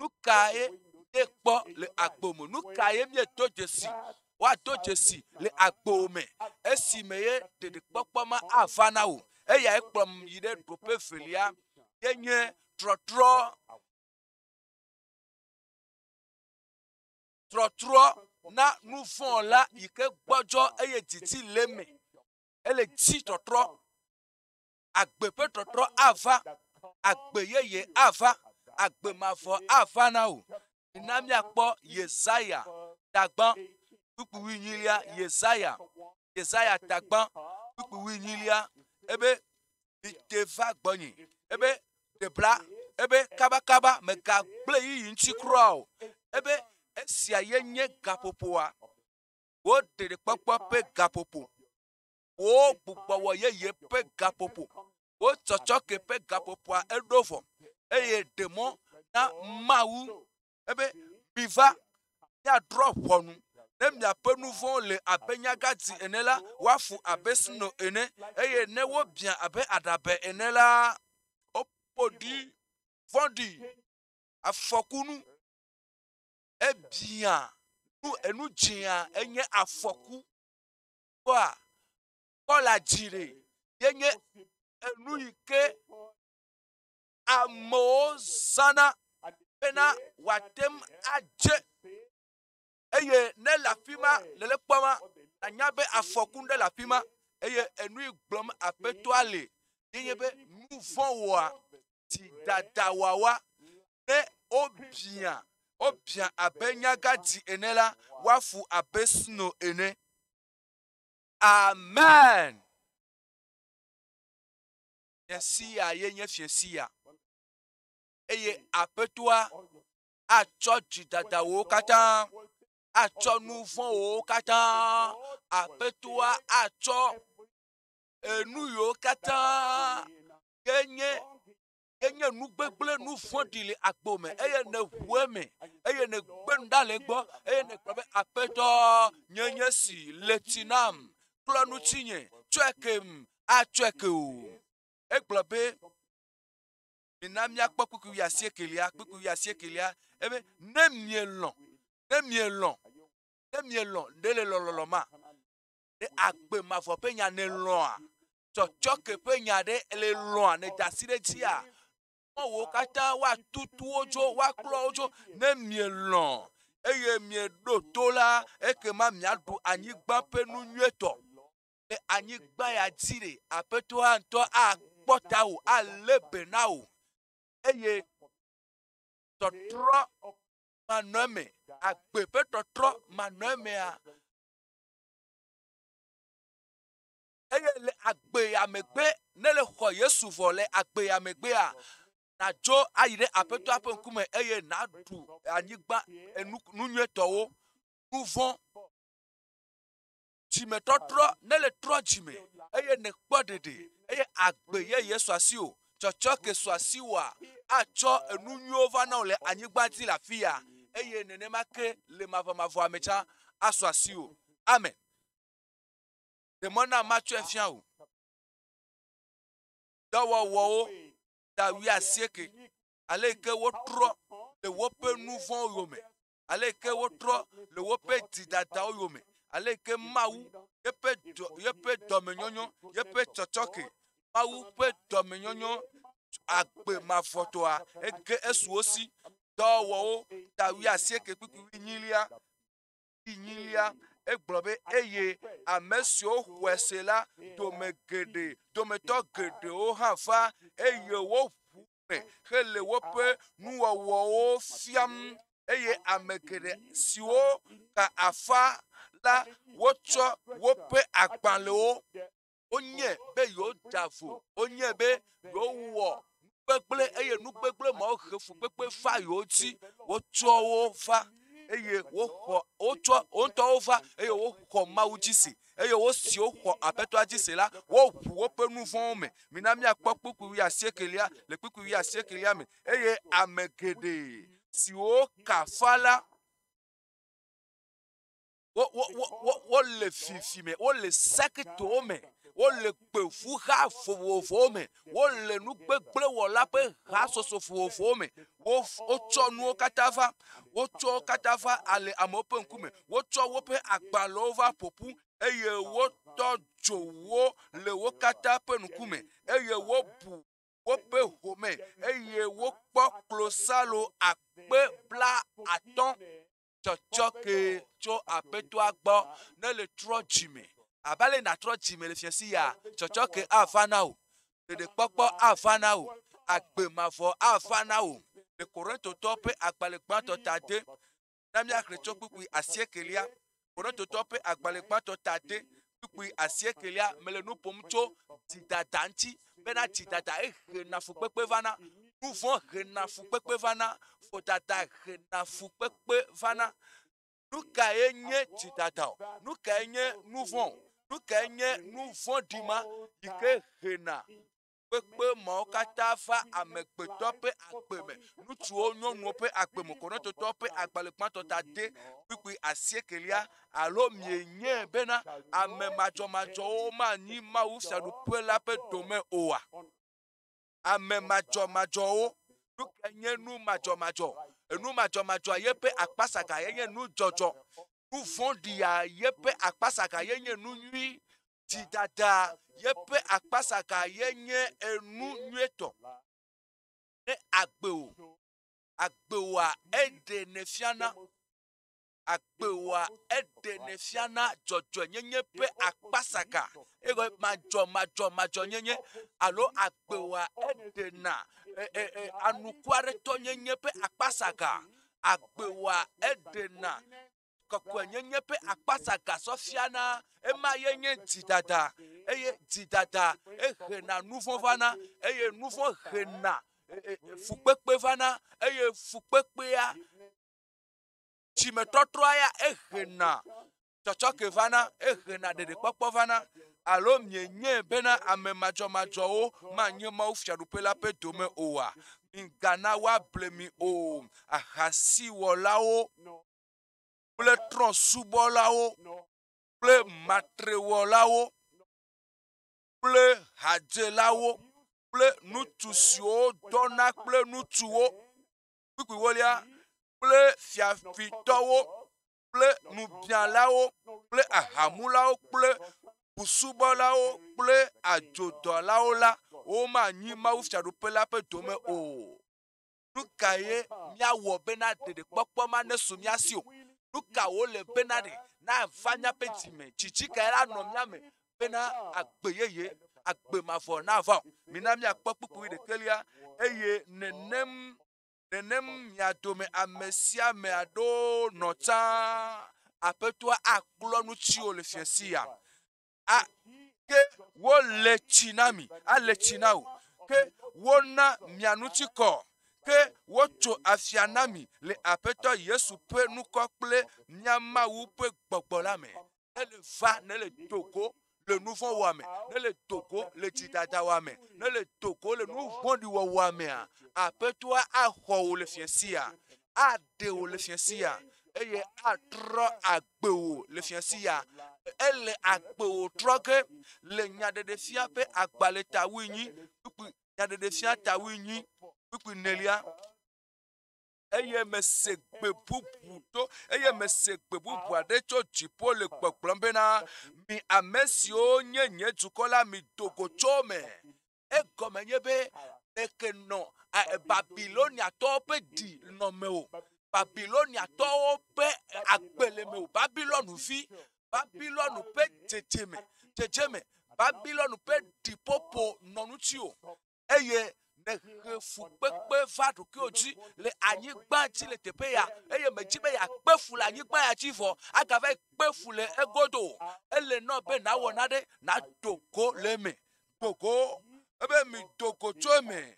Nu kae míekpɔ le agbo me? Nu kae míedo dzesi? Woado dzesi le agbo me esime ye ɖeɖekpɔkpɔ ma ava na wò. Eyae kplɔm yi ɖe ɖoƒe evelia ye nye trɔtrɔ. Trɔtrɔ na nu vɔ̃ la yi ke gbɔdzɔ eye didi le eme. Ele dzi trɔtrɔ. Agbe ƒe trɔtrɔ ava, agbe yeye ava, agbe mavɔ ava na wò. Mina míakpɔ Yesaya tagbã kpukpui wuienyilia. Yesaya, Yesaya tagbã kpukpui wuienyilia. Ebe mite va gbɔnye. Ebe ɖe bla. Ebe kabakaba mègagblẽ ɣeyiɣi ŋuti kura o. Ebe esia ye nye gaƒoƒoa. Wò ɖeɖekpɔkpɔ ƒe gaƒoƒo. Wò gbugbɔwɔ yeye ƒe gaƒoƒo, wò tsɔtsɔke ƒe gaƒoƒoa eɖo vɔ, eye ɖe mɔ na Mawu ebe miva míadrɔ̃ ʋɔnu. Ne miaƒe nu vɔ̃wo le abe nyagãdzi ene la, woafu abe sno ene, eye ne wobiã abe aɖabɛ ene la, woƒo ɖi vɔ̃ɖi, afɔkunu. Ebiã nu, enu dzĩa enye afɔku. Kpɔa, kɔla dzi ɖe ye nye enu yi ke amewo zãna bena wòate ŋu adze. Eye ne le afi ma le le kpɔma, nànya be afɔku ɖe le afi ma. Eye enu yi gblɔm Aƒetɔa le ye nye be nu vɔ̃ wɔa dzidadawawa. Ne wobiã, wobiã abe nyagãdzi ene la, woafu abe sno ene. Amen. Fiasia ye nye fiasia. Eye Aƒetɔa atsɔ dzidadawo katã, atsɔ nu vɔ̃wo katã, Aƒetɔa atsɔ enu yiwo katã ke nye Enye nu gbegblẽ, nu vɔ̃ɖi le agbo me eye nèʋu eme eye nègbe nu ɖa le egbɔ eye nègblɔ be, Aƒetɔ, nye nye si le tsi nam, klɔ nu tsinye, tsɔe kem, atsɔe ke o. Egblɔ be, Mina míakpɔ kpukpui wuiasiekelia, kpukpui wuiasiekelia, ebe, Ne mielɔ̃, ne mielɔ̃, ne mielɔ̃, ɖe le lɔlɔlɔ ma, ɖe agbe mavɔ ƒe nya nèlɔ̃a? Tsɔtsɔke ƒe nya ɖe le lɔ̃a nèda asi ɖe edzia? Wo katã woatutu wo dzo, woaklɔ wo dzo. Ne mielɔ̃ eye mieɖo to la, ekema miaɖu anyigba ƒe nu nyuietɔ. Le anyigba ya dzi ɖe, Aƒetɔa ŋutɔ akpɔ tawò, alé be na wò eye tɔtrɔ manɔ eme, agbe ƒe tɔtrɔ manɔ emea, Eye le agbe ya megbe, ne le xɔ Yesu vɔ le agbe ya megbea, nàdzo ayi ɖe Aƒetɔa ƒe ŋkume eye nàɖu anyigba enu nu nyuietɔwo. Nu vɔ̃, dzimetɔtrɔ, ne le trɔ dzime eye nèkpɔ ɖeɖe eye agbe yeye su asiwò, tsɔtsɔke su asiwòa, atsɔ enu nyuiwo va na wò le anyigba dzi le afi ya eye nenema ke le mavɔmavɔa me tsã asu asiwò. Amen. Ɖe mɔ nam matsɔe fia wò. Dɔwɔwɔwo ta wuiasieke, ale yi ke wotrɔ le woƒe nu vɔ̃wo yome, ale yi ke wotrɔ le woƒe dzidadawo yome, ale yi ke Mawu yeƒe dɔ yeƒe dɔmenyonyo, yeƒe tsɔtsɔke, Mawu ƒe dɔmenyonyo agbe mavɔtɔa ege esu wo si. Dɔwɔwɔwo ta wuiasieke kpukpui wuienyilia. Enyilia. Egblɔ be eye ame siwo xɔe se la dome geɖe dometɔ geɖewo hã va eye woʋu me hele woƒe nuwɔwɔwo fiam eye ame geɖe siwo ka afa la wotsɔ woƒe agbalẽwo wonye be yewoda vo wonye be yewowɔ nugbegblẽ eye nugbegblẽ mawo he fukpekpe va yewo dzi wotsɔ wo va eye woxɔ wotsɔ wo ŋutɔwo va eye woxɔ Mawu dzi se eye wo siwo xɔ Aƒetɔa dzi se la woʋu woƒe nu vɔ̃wo me. Mina míakpɔ kpukpui wuiasiekelia le kpukpui wuiasiekelia me eye ame geɖe siwo ka fa la wo wo wo wo wole fifime wole sektowo me wole gbevuha vovovowo me wole nugbegblẽwɔla ƒe hasoso vovovowo me wo wotsɔ nuwo katã va wotsɔ wo katã va ale amewo ƒe ŋkume wotsɔ woƒe agbalẽwo va ƒoƒu eye wotɔ dzo wo le wo katã ƒe ŋkume eye wobu woƒe home eye wokpɔ klosalo akpe bla atɔ̃ tsɔtsɔke tso Aƒetɔa gbɔ ne le trɔ dzime. Abe ale nàtrɔ dzime le fiasi ya, tsɔtsɔke ava na wò, ɖeɖekpɔkpɔ ava na wò, agbe mavɔ ava na wò. Le Korintotɔwo ƒe agbalẽ gbãtɔ ta ade, na míaxlẽ tso kpukpui asiekelia. Korintotɔwo ƒe agbalẽ gbãtɔ ta ade, kpukpui asiekelia, mele nu ƒom tso dzidada ŋuti bena dzidada ehena fukpekpe vana, nu vɔ̃ hena fukpekpe vana, vodada hena fukpekpe vana. Nu kae nye dzidada o? Nu kae nye nu vɔ̃ o? Nu kae nye nu vɔ̃ɖi ma yi ke hena kpekpe mawo katã va amegbetɔ ƒe agbe me, ŋutsuwo, nyɔnuwo ƒe agbe me, Korintotɔwo ƒe agbalẽ gbãtɔ ta de kpukpui asiekelia, alo mienyae bena ame madzɔmadzɔwo manyi Mawu fiaɖuƒe la ƒe dome oa? Ame madzɔmadzɔwo, nu kae nye nu madzɔmadzɔ? Enu madzɔmadzɔa yeƒe akpasaga ye nye nudzɔdzɔ. Nu vɔ̃ɖia yeƒe akpasaga ye nye nu nyui. Dzidada yeƒe akpasaga ye nye enu nyuietɔ. Ne agbe wò, agbe wòa eɖenɛ fiana, agbe wòa eɖenɛ fiana dzɔdzɔenyenye ƒe akpasaga eye madzɔmadzɔmadzɔnyenye alo agbe wòa eɖena e, e, e, anukwaretɔnyenye ƒe akpasaga. Agbe wòa eɖena kɔkɔenyenye ƒe akpasaga sɔ fiana ema ye nye dzidada eye dzidada ehena nuvɔ̃ vana eye nuvɔ̃ hena e, e, fukpekpe vana eye fukpekpea dzimetɔtrɔa ya ehena tsɔtsɔke vana ehena ɖeɖekpɔkpɔ vana alo mienyae bena ame madzɔmadzɔwo manye Mawu fiaɖuƒe la ƒe dome oa? Migana woable mi o. Ahasiwɔlawo kple trɔ̃subɔlawo kple matrewɔlawo kple hadzelawo kple ŋutsu siwo dɔna kple ŋutsuwo, kpukpui ewolia, kple fiafitɔwo kple nubialawo kple ahamulawo kple busubɔlawo kple adzodɔlawo la, womanyi Mawu fiaɖuƒe la ƒe dome o. Nu kae míawɔ bena ɖeɖekpɔkpɔ ma nesu mía si o? Nu ka wòle bena ɖe nava míaƒe dzi me? Tsitsi kae lanɔ mía me bena agbe yeye, agbe mavɔ nava o? Mina míakpɔ kpukpui ɖekɛlia eye nenem nenem mia dome ame sia ame aɖewo nɔ tsã. Aƒetɔa aklɔ nu tsiwo le fiasi ya. A ke wole tsi na mi, ale tsi na wò. Ke wona mia ŋuti kɔ. Ke wotso afia na mi le Aƒetɔ Yesu ƒe ŋkɔ kple mía Mawu ƒe gbɔgbɔ la me. Ne le va, ne le do go le nu vɔ̃ wɔa me, ne le do go le dzidada wɔa me, ne le do go le nu vɔ̃ɖi wɔwɔa mea, Aƒetɔa axɔ wò le fiasia, aɖe wò le fiasia, eye atrɔ agbe wò le fiasia. Ele agbe wò trɔ ge le nyaɖeɖefia ƒe agbalẽ ta wuienyi, kpukpui nyaɖeɖefia ta wuienyi, kpukpui enelia. Eye mese gbe bubu to, eye mese gbe bubu aɖe tso dziƒo le gbɔgblɔm bena, mi ame siwo nye nye dukɔ la, mido go tso eme. Egɔme nye be eke nɔ Babiloniatɔwo ƒe ɖi nɔ mewò. Babiloniatɔwo ƒe agbe le mewò. Babilɔnuvi, Babilɔnu ƒe dzedzeme, dzedzeme, Babilɔnu ƒe ɖiƒoƒo nɔ ŋutiwò eye nèhe fukpekpe va ɖokuiwò dzi le anyigba dzi le teƒe ya eye mèdi be yeakpe fu le anyigba ya dzi vɔ agava yi kpe fu le egodo o. Ele nɔ be nàwɔ nane nàdo go le eme. Do go. Ebe mido go tso eme.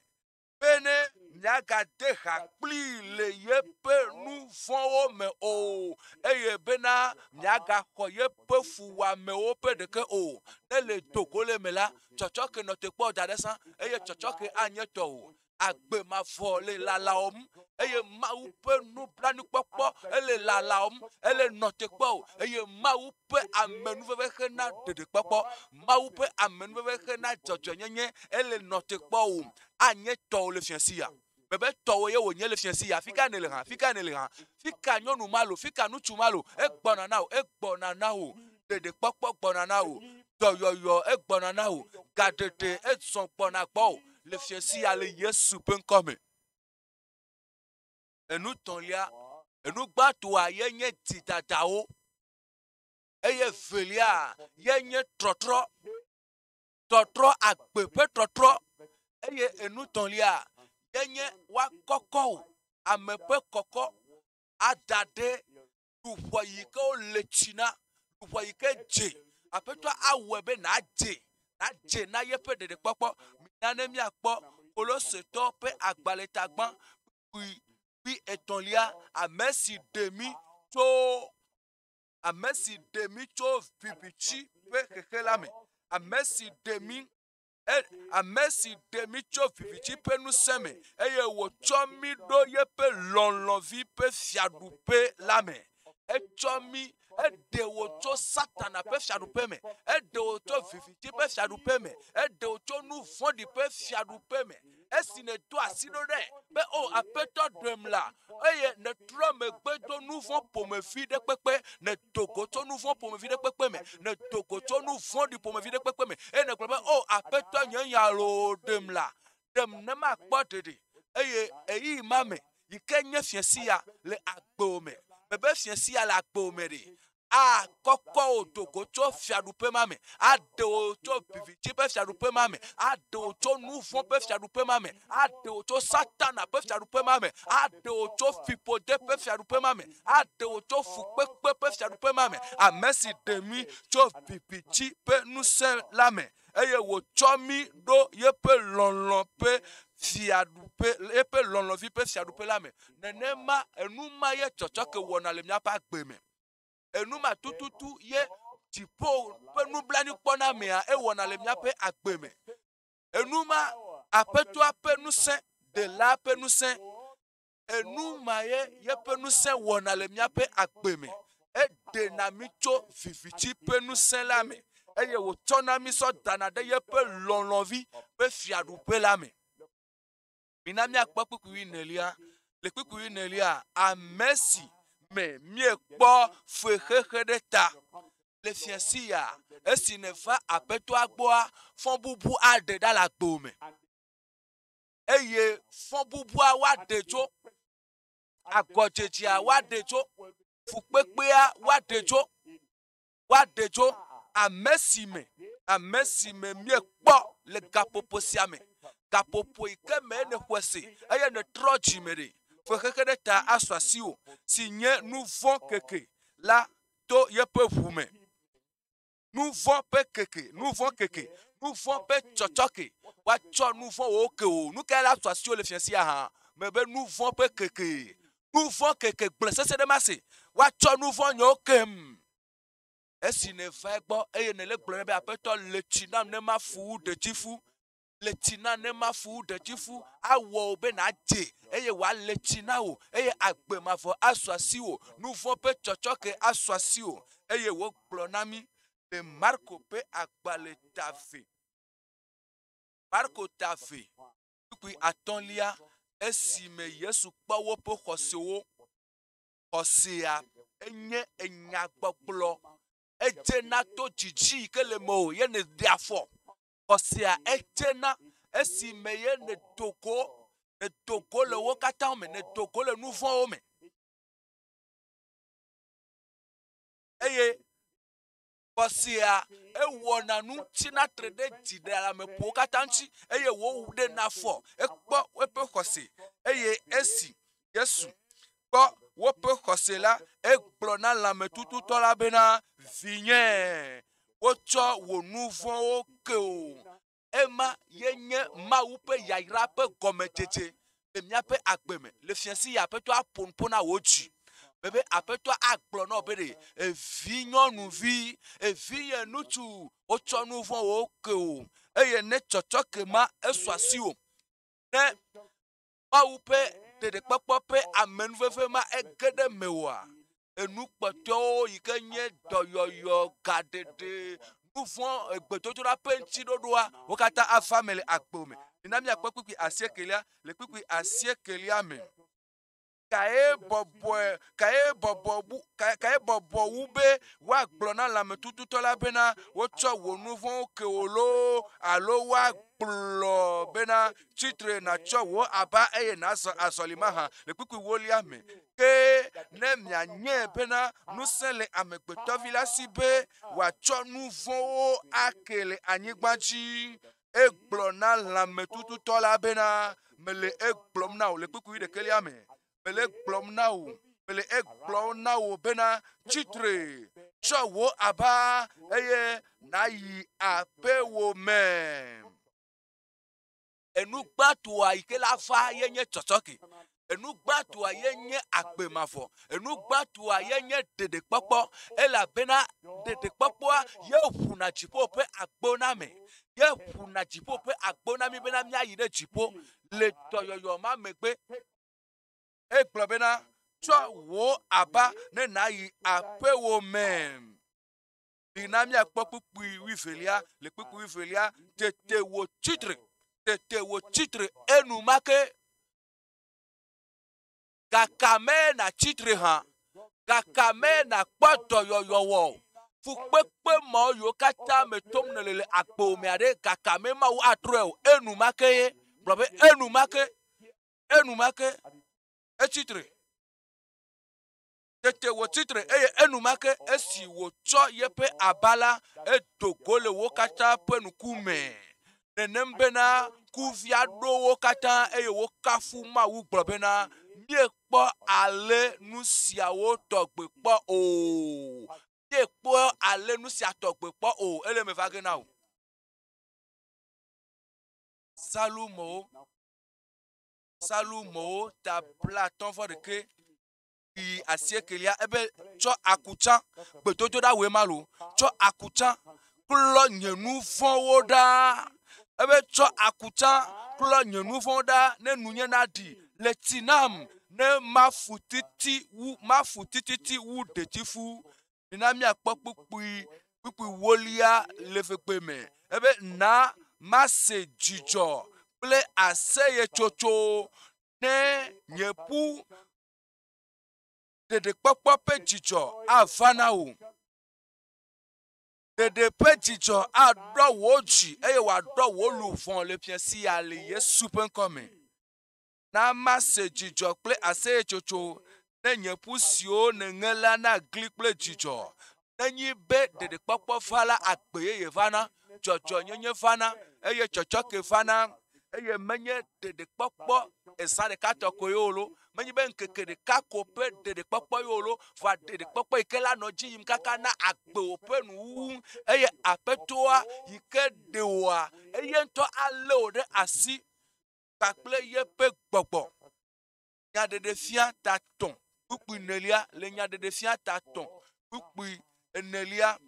Bene miagade ha kplii le yeƒe nu vɔ̃wo me o, eye bena miagaxɔ yeƒe fuwɔamewo ƒe ɖeke o. Ne le do go le eme la, tsɔtsɔke nɔ te kpɔ da ɖe sã, eye tsɔtsɔke anye tɔwò. Agbe mavɔ le lalawòm, eye Mawu ƒe nublanuikpɔkpɔ ele lalawòm, ele nɔ te kpɔ wò, eye Mawu ƒe amenuveve hena ɖeɖekpɔkpɔ, Mawu ƒe amenuveve hena dzɔdzɔenyenye ele nɔ te kpɔ wò, anye tɔwò le fiasi ya. Bebe tɔwò ye wònye le fiasi ya. Fika nèle hã? Fika nèle hã? Fika nyɔnu ma lo? Fika ŋutsu ma lo? Egbɔna na wò, egbɔna na wò. Ɖeɖekpɔkpɔ gbɔna na wò. Dɔyɔyɔ egbɔna na wò. Gaɖeɖe ezɔ gbɔna gbɔwò le fiasi ya le Yesu ƒe ŋkɔ me. Enu tɔ̃lia, enu gbãtɔa ye nye dzidadawo. Eye evelia ye nye trɔtrɔ. Trɔtrɔ, agbe ƒe trɔtrɔ. Eye enu tɔ̃lia ye nye woakɔkɔ wò, ame ƒe kɔkɔ ada ɖe luʋɔ yi ke wole tsi na, luʋɔ yi ke dze. Aƒetɔ awɔe be nàdze, nàdze na yeƒe ɖeɖekpɔkpɔ. Mina ne míakpɔ Kolosetɔwo ƒe agbalẽtagbã kpui kpui etɔ̃lia, ame si ɖe mí tso ame si ɖe mí tso viviti ƒe xexe la me, ame si ɖe mí e, ame si ɖe mí tso viviti ƒe ŋusẽ me eye wòtsɔ mí ɖo yeƒe lɔlɔ̃vi ƒe fiaɖuƒe la me. Etsɔ mí, eɖe wò tso Satana ƒe fiaɖuƒe me, eɖe wò tso viviti ƒe fiaɖuƒe me, eɖe wò tso nu vɔ̃ɖi ƒe fiaɖuƒe me. Esi nèdo asi ɖo ɖe be, O Aƒetɔ, ɖem la, eye nètrɔ megbe do nu vɔ̃ ƒomevi ɖe kpekpe, nèdo go tso nu vɔ̃ ƒomevi ɖe kpekpe me, nèdo go tso nu vɔ̃ɖi ƒomevi ɖe kpekpe me, eye nègblɔ be, O Aƒetɔ, nye nya loo, ɖem la, ɖem ne makpɔ ɖeɖe. Eye ɣeyiɣi ma me yi ke nye fiẽsi ya le agbewò me, mebe fiẽsi ya le agbewò me ɖe, akɔkɔ wò do go tso fiaɖuƒe ma me, aɖe wò tso viviti ƒe fiaɖuƒe ma me, aɖe wò tso nu vɔ̃ ƒe fiaɖuƒe ma me, aɖe wò tso Satana ƒe fiaɖuƒe ma me, aɖe wò tso fiƒode ƒe fiaɖuƒe ma me, aɖe wò tso fukpekpe ƒe fiaɖuƒe ma me, ame si ɖe mí tso viviti ƒe ŋusẽ la me, eye wòtsɔ mí ɖo yeƒe lɔlɔ̃ ƒe fiaɖuƒe, yeƒe lɔlɔ̃vi ƒe fiaɖuƒe la me. Nenema enu ma ye tsɔtsɔke wɔna le míaƒe agbe me. Enu ma tututu ye dziƒo ƒe nublanuikpɔnamea ewɔna le míaƒe agbe me. Enu ma Aƒetɔa ƒe ŋusẽ, Ɖela ƒe ŋusẽ, enu ma ye yeƒe ŋusẽ wɔna le míaƒe agbe me. Eɖena mí tso viviti ƒe ŋusẽ la me eye wòtsɔna mí sɔ dana ɖe yeƒe lɔlɔ̃vi ƒe fiaɖuƒe la me. Mina míakpɔ kpukpui wuienelia. Le kpukpui wuienelia, ame si me míekpɔ fexexe ɖe ta le fiasi ya, esi nèva Aƒetɔa gbɔa, fɔbubu aɖe ɖa le agbewò me. Eye fɔbubua woaɖe tso, agɔdzedzea woaɖe tso, fukpekpea woaɖe tso, woaɖe tso ame si me, ame si me míekpɔ le gaƒoƒo sia me, gaƒoƒo yi ke me nèxɔe se eye nètrɔ dzi me ɖe, fexexe ɖe ta asu asiwò, si nye nu vɔ̃ keke la to yeƒe ʋu me. Nu vɔ̃ ƒe keke, nu vɔ̃ keke, nu vɔ̃ ƒe tsɔtsɔke. Woatsɔ nu vɔ̃wo ke wò. Nu kae la su asiwò le fiasia hã? Mebe nu vɔ̃ ƒe keke. Nu vɔ̃ keke gblẽ sese ɖe mase. Woatsɔ nu vɔ̃ nyewo kem. Esi nèva egbɔ eye nèle gblɔm nɛ be, Aƒetɔ, le tsi nam ne mafu wu ɖetifu. Le tsi nam ne mafu wu ɖetifu. Awɔ wò be nàdze eye wòale tsi na wò eye agbe mavɔ asu asiwò. Nu vɔ̃ ƒe tsɔtsɔke asu asiwò. Eye wògblɔ na mí le Marko ƒe agbalẽ ta ve. Marko ta ve, kpukpui atɔ̃lia, esime Yesu kpɔ woƒe xɔsewo. Xɔsea enye enyagbɔgblɔ. Edzena to dzidzi yi ke le mewò ye nèɖe afɔ. Xɔsea edzena esime ye nèdo go, nèdo go le wo katã me, nèdo go le nu vɔ̃wo me. Eye xɔsea ewɔna nu tsina tre ɖe dziɖeleameƒowo katã ŋuti eye wòɖena afɔ ekpɔ eƒe xɔse eye esi Yesu kpɔ woƒe xɔse la, egblɔ na lãmetututɔ la bena, Vinye, wotsɔ wò nu vɔ̃wo ke wò. Ema ye nye Mawu ƒe yayra ƒe gɔmedzedze le míaƒe agbe me. Le fiasi ya Aƒetɔ aƒo nuƒo na wò dzi. Bebe Aƒetɔ agblɔ na wò be ɖe evi nyɔnuvi, evi ye ŋutsu, wotsɔ nu vɔ̃wo ke wò. Eye ne tsɔtsɔke ma esu asiwò, ne Mawu ƒe ɖeɖekpɔkpɔ ƒe amenuveve ma ege ɖe mewòa, enu kpɔtɔewo yi ke nye dɔyɔyɔ, gaɖeɖe, nuvɔ̃, egbedodoɖa ƒe ŋutiɖoɖoa, wo katã ava eme le agbe me. Mina míakpɔ kpukpui asiekelia le kpukpui asiekelia me. Kae bɔbɔe, kae bɔbɔ bu, kae, kae bɔbɔ wu be woagblɔ na lãmetututɔ la bena, wotsɔ wò nu vɔ̃wo ke wò loo, alo woagblɔ bena, tsitre nàtsɔ wò aba eye nàzɔ azɔli mahã? Le kpukpui wolia me. Ke ne mianyae bena ŋusẽ le Amegbetɔvi la si be wòatsɔ nu vɔ̃wo ake le anyigba dzi, Egblɔ na lãmetututɔ la bena, Mele egblɔm na wò le kpukpui wuiɖekɛlia me, mele egblɔm na wò, mele egblɔm na wò bena, tsi tre, tsɔ wò aba eye nàyi aƒewò me. Enu gbãtɔa yi ke la va ye nye tsɔtsɔke. Enu gbãtɔa ye nye agbe mavɔ. Enu gbãtɔa ye nye ɖeɖekpɔkpɔ elabena ɖeɖekpɔkpɔa ye ʋuna dziƒo ƒe agbo na ame. Ye ʋuna dziƒo ƒe agbo na mí bena míayi ɖe dziƒo le dɔyɔyɔ ma megbe. Egblɔ bena, tsɔ wò aba ne nàyi aƒewò me. Mina míakpɔ kpukpui wuievelia. Le kpukpui wuievelia, tete wòtsi tre, tete wòtsi tre enumake. Gakame nàtsi tre hã, gakame nàkpɔ dɔyɔyɔ wɔ o. Fukpekpe mawo yiwo katã me tom nèle le agbewò mea ɖe, gakame Mawu atrɔe o. Enumake ye. Gblɔ be enumake, enumake etsi tre. Tete wòtsi tre eye enumake esi wòtsɔ yeƒe aba la, edo go le wo katã ƒe ŋkume. Nenem bena kuvia ɖo wo katã eye wokafu Mawu gblɔ bena, Míekpɔ ale nu siawo tɔgbe kpɔ o. Míekpɔ ale nu sia tɔgbe kpɔ o. Ele eme va ge na wò. Psalmowo, Psalmowo ta blaatɔ̃ vɔ ɖekɛ yi asiekelia ebe tsɔ akutsã gbedodoɖa wòe ma lo tsɔ akutsã klɔ nye nu vɔ̃wo ɖa ebe tsɔ akutsã klɔ nye nu vɔ̃wo ɖa ne nunye naɖi le tsi nam ne mafu titi wu mafu tititi wu ɖetifu mina míakpɔ kpukpui kpukpui wolia le ƒekpe me ebe na mase dzidzɔ kple aseyetsotso ne nye ƒu ɖeɖekpɔkpɔ ƒe dzidzɔ ava na wò. Ɖeɖe ƒe dzidzɔ aɖɔ wò dzi eye wòaɖɔ wò luʋɔ le fiẽ sia le Yesu ƒe ŋkɔ me. Na mase dzidzɔ kple aseyetsotso ne nye ƒu siwo nèŋe la nagli kple dzidzɔ. Nenyi be ɖeɖekpɔkpɔ va la, agbe yeye vana, dzɔdzɔnyenye vana eye tsɔtsɔke vana eye menye ɖeɖekpɔkpɔ ezã ɖeka tɔ koe o lo, menye be ŋkeke ɖeka ko ƒe ɖeɖekpɔkpɔ ye o lo, vɔa ɖeɖekpɔkpɔ yi ke la nɔ edzi yim kaka na agbewò ƒe nuwuwu eye Aƒetɔa yi ke ɖe wòa, eye ŋutɔ alé wò ɖe asi kpakple yeƒe gbɔgbɔ. Nyaɖeɖefia ta tɔ̃ kpukpui enelia le Nyaɖeɖefia ta tɔ̃ kpukpui enelia.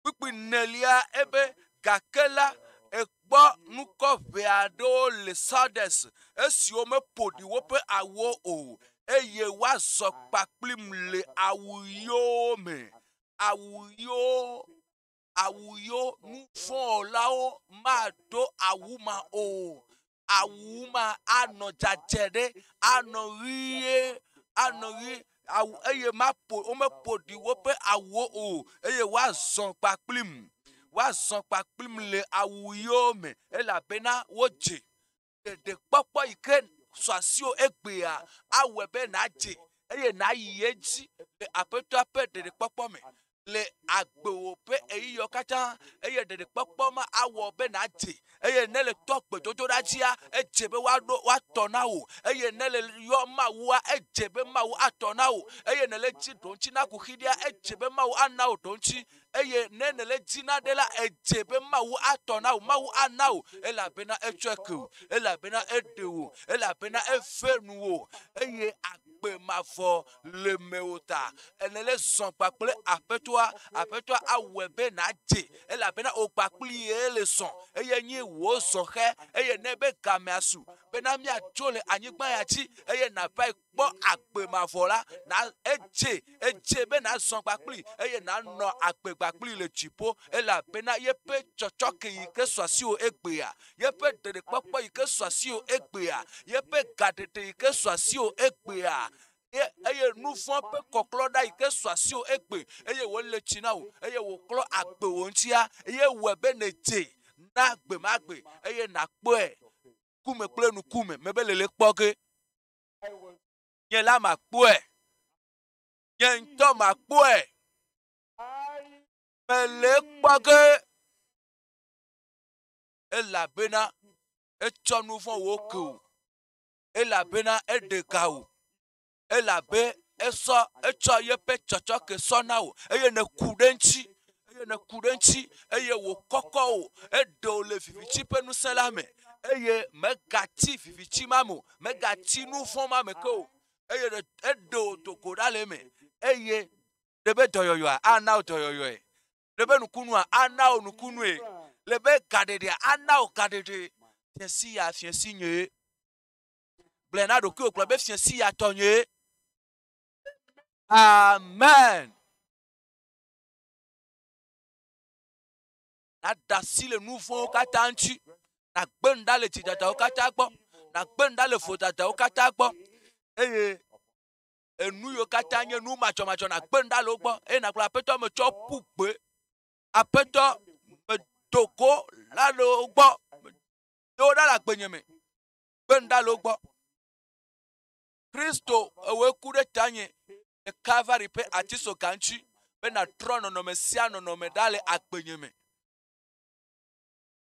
Kpukpui enelia ebe, Gake la, ekpɔ ŋkɔ ʋɛ aɖewo le Sardes, esiwo meƒo ɖi woƒe awuwo o, eye woazɔ kpakplim le awu ɣiwo me. Awu ɣiwo, awu ɣiwo, nu vɔ̃ wɔlawo mado awu ma o. Awu ma anɔ dzadzɛ ɖe, anɔ ɣie, anɔ ɣie awu eye maƒo womeƒo ɖi woƒe awuwo o eye woazɔ kpakplim. Woazɔ kpakplim le awu ɣiwo me elabena wodze. Ɖeɖekpɔkpɔ yi ke sɔ asiwò egbea awɔe be nàdze. eye nàyi edzi le Aƒetɔa ƒe ɖeɖekpɔkpɔ me le agbewò ƒe ɣeyiɣiwo katã eye ɖeɖekpɔkpɔ ma awɔ be nàdze eye ne le tɔ gbedodoɖa dzia, edze be woaɖo woatɔ na wò eye ne le yɔ Mawua, edze be Mawu atɔ na wò eye ne le dzi ɖoŋtsi na kuxi ɖea, edze be Mawu ana wò ɖoŋtsi eye ne nèle dzi na ɖe la, edze be Mawu atɔ na wò, Mawu ana wò, elabena etsɔe ke wò, elabena eɖe wò, elabena eve nuwò, eye agbe mavɔ le mewò ta. Nèle zɔ kpakple Aƒetɔa, Aƒetɔa awɔe be nàdze, elabena wò kpakpli ye le zɔ, eye nyi wò zɔxɛ, eye ne be gamea su bena míadzo le anyigba ya dzi, eye nàvae kpɔ agbe mavɔ la, na edze, edze be nàzɔ kpakplii eye nànɔ agbe kpakplii le dziƒo, elabena yeƒe tsɔtsɔke yi ke su asiwò egbea, yeƒe ɖeɖekpɔkpɔ yi ke su asiwò egbea, yeƒe gaɖeɖe yi ke su asiwò egbea, ye eye nu vɔ̃ ƒe kɔklɔ ɖa yi ke su asiwò egbe eye wòle tsi na wò eye wòklɔ agbe wò ŋutia, ye wɔe be nèdze na gbe ma gbe eye nàkpɔe ŋkume kple ŋkume mebe lele kpɔ ge. Nye la makpɔe. Nye ŋutɔ makpɔe. Mele ekpɔ ge. Elabena etsɔ nu vɔ̃wo ke wò. Elabena eɖe ga wò. Elabe esɔ etsɔ yeƒe tsɔtsɔke sɔ na wò eye nèku ɖe eŋuti eye nèku ɖe eŋuti eye wòkɔkɔ wò eɖe wò le viviti ƒe ŋusẽ la me eye mègatsi viviti ma me o, mègatsi nu vɔ̃ ma me ke o eye eɖe wò do go ɖa le eme eye le be dɔyɔyɔa ana wò dɔyɔyɔe, le be nukunua ana wò nukunue, le be gaɖeɖea ana wò gaɖeɖe. Fiẽsi ya fiẽsi nyee. Gblɔe na ɖokuiwò gblɔ be fiẽsi ya tɔ nyee. Amen. Nàɖe asi le nu vɔ̃wo katã ŋuti. Nàgbe nu ɖa le dzidadawo katã gbɔ. Nàgbe nu ɖa le vodadawo katã gbɔ. Eye enu yiwo katã nye nu madzɔmadzɔ nàgbe nu ɖa le wo gbɔ. Eye nàgblɔ Aƒetɔ metsɔ ƒu gbe. Aƒetɔ medo go la le wo gbɔ. Medo wo ɖa le agbenye me. Gbe nu ɖa le wo gbɔ. Kristo ewɔe ku ɖe tanye le Kalvari ƒe atisoga ŋuti be nàtrɔ nɔnɔme sia nɔnɔme ɖa le agbenye me.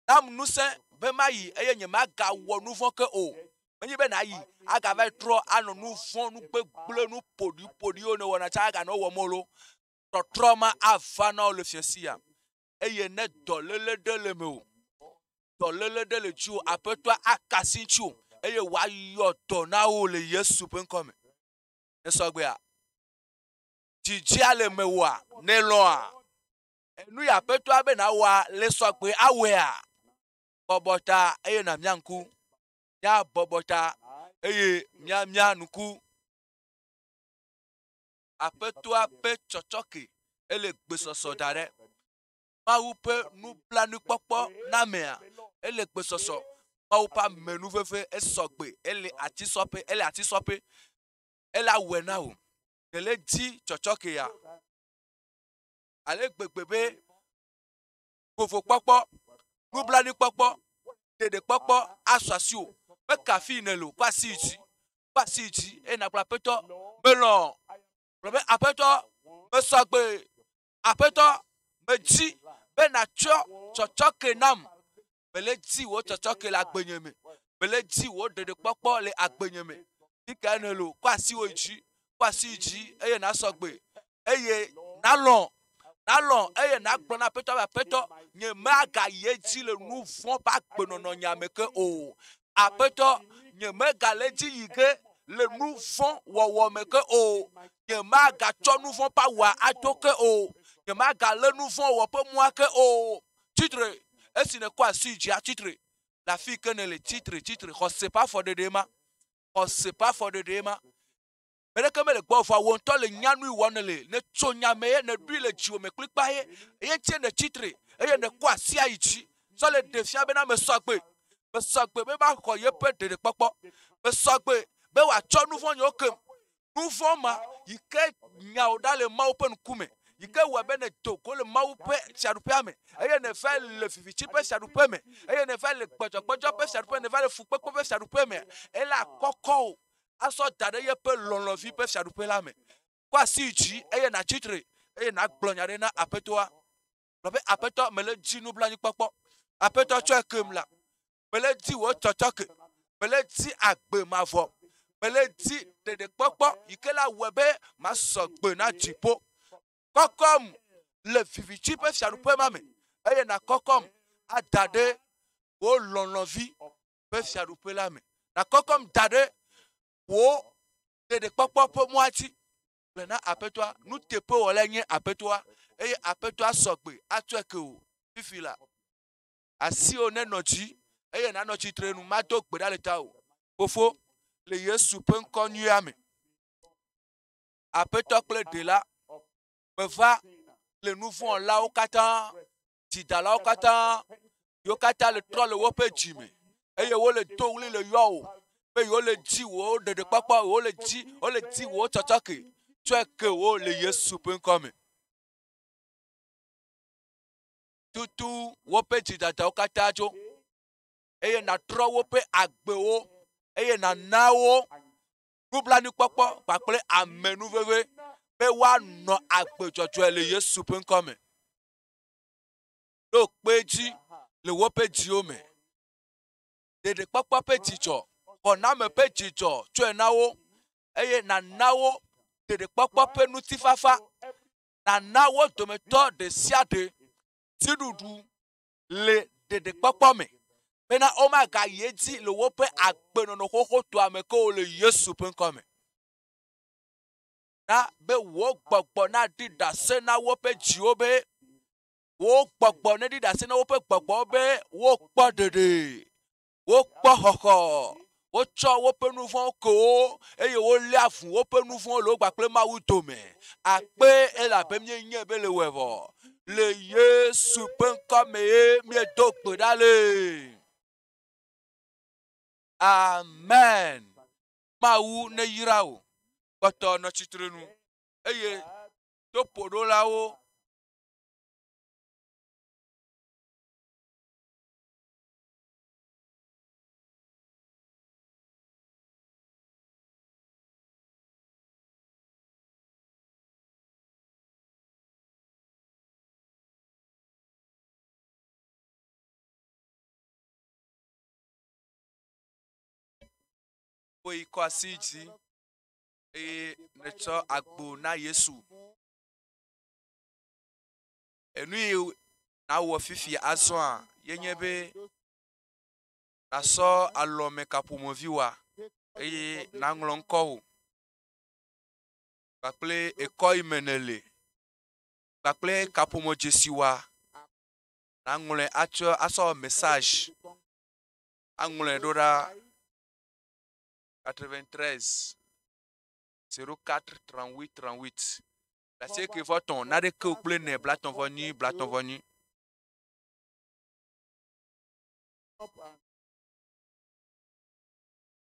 Nam ŋusẽ be mayi eye nyemagawɔ nu vɔ̃ ke o. Menye be nàyi agavae trɔ anɔ nu vɔ̃, nu gbegblẽ, nu ƒoɖiƒoɖiwo nèwɔna tsã aganɔ wɔm o loo. Tɔtrɔ ma ava na wò le fiẽ sia. Eye ne dɔléle ɖe le mewò, dɔléle ɖe le dziwò, Aƒetɔa aka asi ŋutiwò eye wòayɔ dɔ na wò le Yesu ƒe ŋkɔ me. Esɔgbea? Dzidzia le mewòa? Nèlɔ̃a? Enu yi Aƒetɔa be nàwɔa le sɔgbe awɔea? Bɔbɔ ta eye nàmia ŋku. Míabɔbɔ ta eye míamia ŋku. Aƒetɔa ƒe tsɔtsɔke ele gbesɔsɔ da ɖe. Mawu ƒe nublanuikpɔkpɔ na amea, ele gbesɔsɔ. Mawu ƒe amenuveve esɔ gbe, ele atisɔƒe, ele atisɔƒe. Ele awɔe na wò. Nèle dzi tsɔtsɔke ya. Ale gbegbe be vovokpɔkpɔ, nublanuikpɔkpɔ, ɖeɖekpɔkpɔ asu asiwò. Meka afii nèle o, kɔ asi yi dzi. Kɔ asi yi dzi eye nàgblɔ Aƒetɔ, melɔ̃. Gblɔ be Aƒetɔ, mesɔ gbe. Aƒetɔ, medzi be nàtsɔ tsɔtsɔke nam. Mele dzi wò tsɔtsɔke le agbenye me. Mele dzi wò ɖeɖekpɔkpɔ le agbenye me. Fi kae nèle o? Kɔ asiwò yi dzi, kɔ asi yi dzi eye nàsɔ gbe. Eye nàlɔ̃, nàlɔ̃ eye nàgblɔ na Aƒetɔ be, Aƒetɔ, nyemagayi edzi le nu vɔ̃ ƒe agbenɔnɔ nya me ke o. Aƒetɔ, nyemegale edzi yi ge le nu vɔ̃ wɔwɔ me ke o. Nyemagatsɔ nu vɔ̃ ƒe awua ado ke o. Nyemagalé nu vɔ̃ wɔwɔ ƒe mɔa ke o. Tsitre! Esi nèkɔ asi yi dzia, tsitre! Le afi yi ke nèle, tsitre, tsitre. Xɔse ƒe afɔɖeɖee ma. Xɔse ƒe afɔɖeɖee ma. Ame ɖeke mele gbɔwò vɔa wò ŋutɔ le nya nu yi wɔm nèle. Nètso nya me ye nèɖoe le dziwò me kplikpaa ye. Eye ŋutie nètsitre eye nèkɔ asia yi dzi tsɔ le ɖe fia bena mesɔ gbe. Mesɔ gbe be maxɔ yeƒe ɖeɖekpɔkpɔ. Mesɔ gbe be wòatsɔ nu vɔ̃ nyewo kem. Nu vɔ̃ ma yi ke nya wò ɖa le Mawu ƒe ŋkume, yi ke wɔe be nèdo go le Mawu ƒe fiaɖuƒea me eye nèvae le viviti ƒe fiaɖuƒe me eye nèvae le gbɔdzɔgbɔdzɔ ƒe fiaɖuƒe, nèvae le fukpekpe ƒe fiaɖuƒe me, ele akɔkɔ wò. asɔ da ɖe yeƒe lɔlɔ̃vi ƒe fiaɖuƒe la me. Kɔ asi yi dzi eye nàtsi tre eye nàgblɔ nya ɖe na Aƒetɔa. Gblɔ be, Aƒetɔ, mele dzi nublanuikpɔkpɔ. Aƒetɔ, tsɔe kem la. Mele di wò tsɔtsɔke. Mele di agbe mavɔ. Mele di ɖeɖekpɔkpɔ yi ke la wɔe be masɔ gbe na dziƒo. Kɔkɔm le viviti ƒe fiaɖuƒe ma me eye nàkɔkɔm ada ɖe wò lɔlɔ̃vi ƒe fiaɖuƒe la me. Nàkɔkɔm da ɖe wò ɖeɖekpɔkpɔ ƒe mɔa dzi. Gblɔe na Aƒetɔa, nuteƒewɔlae nye Aƒetɔa eye Aƒetɔa sɔ gbe atsɔe ke wò fifi la. Asiwò nenɔ dzi eye nànɔ tsitre nu mado gbe ɖa le tawò. Fofo, le Yesu ƒe ŋkɔ nyuia me, Aƒetɔ kple Ɖela, meva le nuvɔ̃lawo katã, dzidalawo katã, yiwo katã le trɔ le woƒe dzi me eye wole do ɣli le yɔ wò be yewole di wò ɖeɖekpɔkpɔ, wole di, wole di wò tsɔtsɔke. Tsɔe ke wo le Yesu ƒe ŋkɔ me. Tutu woƒe dzidadawo katã tso eye nàtrɔ woƒe agbewo eye nàna wo nublanuikpɔkpɔ kpakple amenuveve be woanɔ agbe dzɔdzɔe le Yesu ƒe ŋkɔ me. Ɖo kpe edzi le woƒe dziwo me. Ɖeɖekpɔkpɔ ƒe dzidzɔ, xɔname ƒe dzidzɔ tsɔe na wo eye nàna wo ɖeɖekpɔkpɔ ƒe ŋutifafa. Nàna wo dometɔ ɖe sia ɖe dziɖuɖu le ɖeɖekpɔkpɔ me bena womagayi edzi le woƒe agbenɔnɔ xoxotɔa me ke o le Yesu ƒe ŋkɔ me. Na be wò gbɔgbɔ naɖi ɖase na woƒe dziwo be wò gbɔgbɔ neɖi ɖase na woƒe gbɔgbɔwo be wokpɔ ɖeɖe, wokpɔ xɔxɔ, wotsɔ woƒe nu vɔ̃wo ke wo eye wolé avu woƒe nu vɔ̃wo le wo kpakple Mawu dome. Akpe elabe míenyae be le wɔe vɔ. Le Yesu ƒe ŋkɔ mee míedo gbe ɖa le. Amen. Mawu neyra wò. Kpɔtɔ nɔ tsitrenu eye toƒoɖolawo Woyi kɔ asi dzi eye nètsɔ agbo na Yesu. Enu yi nawɔ fifi azɔa ye nye be nàsɔ alɔme kaƒomevi wa eye nàŋlɔ ŋkɔwò kpakple ekɔ yi me nèle kpakple kaƒomedzesi wa nàŋlɔe atsɔ asɔ message aŋlɔe ɖo ɖa 93 04 38 38 asieke vɔ tɔ̃ naɖeke o kple ene blatɔ̃ vɔ nyi blatɔ̃ vɔ nyi.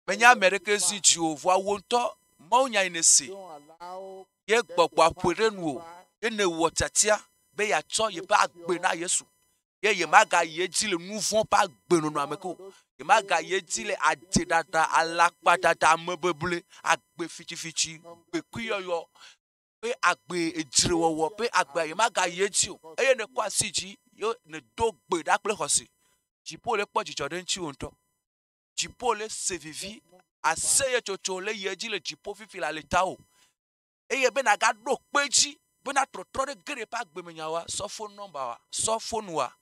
Menye ame aɖeke zi dzi o, vɔa wò ŋutɔ mawunya yi nèse ye gbɔgbɔa ƒoe ɖe nuwò ye nèwɔ tiatia be yeatsɔ yeƒe agbe na Yesu. Ye yemagayi edzi le nu vɔ̃ ƒe agbenɔnɔa me ke o. Yemagayi edzi le adzeɖaɖa, alakpadada, amebeble, agbe fitifiti, gbekuiyɔyɔ ƒe agbe edzrewɔwɔ ƒe agbea yemagayi edzi o. Eye nèkɔ asi dzi ye nèdo gbe ɖa kple xɔse. Dziƒo le kpɔ dzidzɔ ɖe ŋutiwò ŋutɔ. Dziƒo le se vivi, aseyetsotso le yi edzi le dziƒo fifi le alitawò. Eye be nàgaɖo kpe edzi bena trɔtrɔ ɖe ge ɖe eƒe agbemenyawoa, sɔ fon nɔmba wa, sɔ fon wa,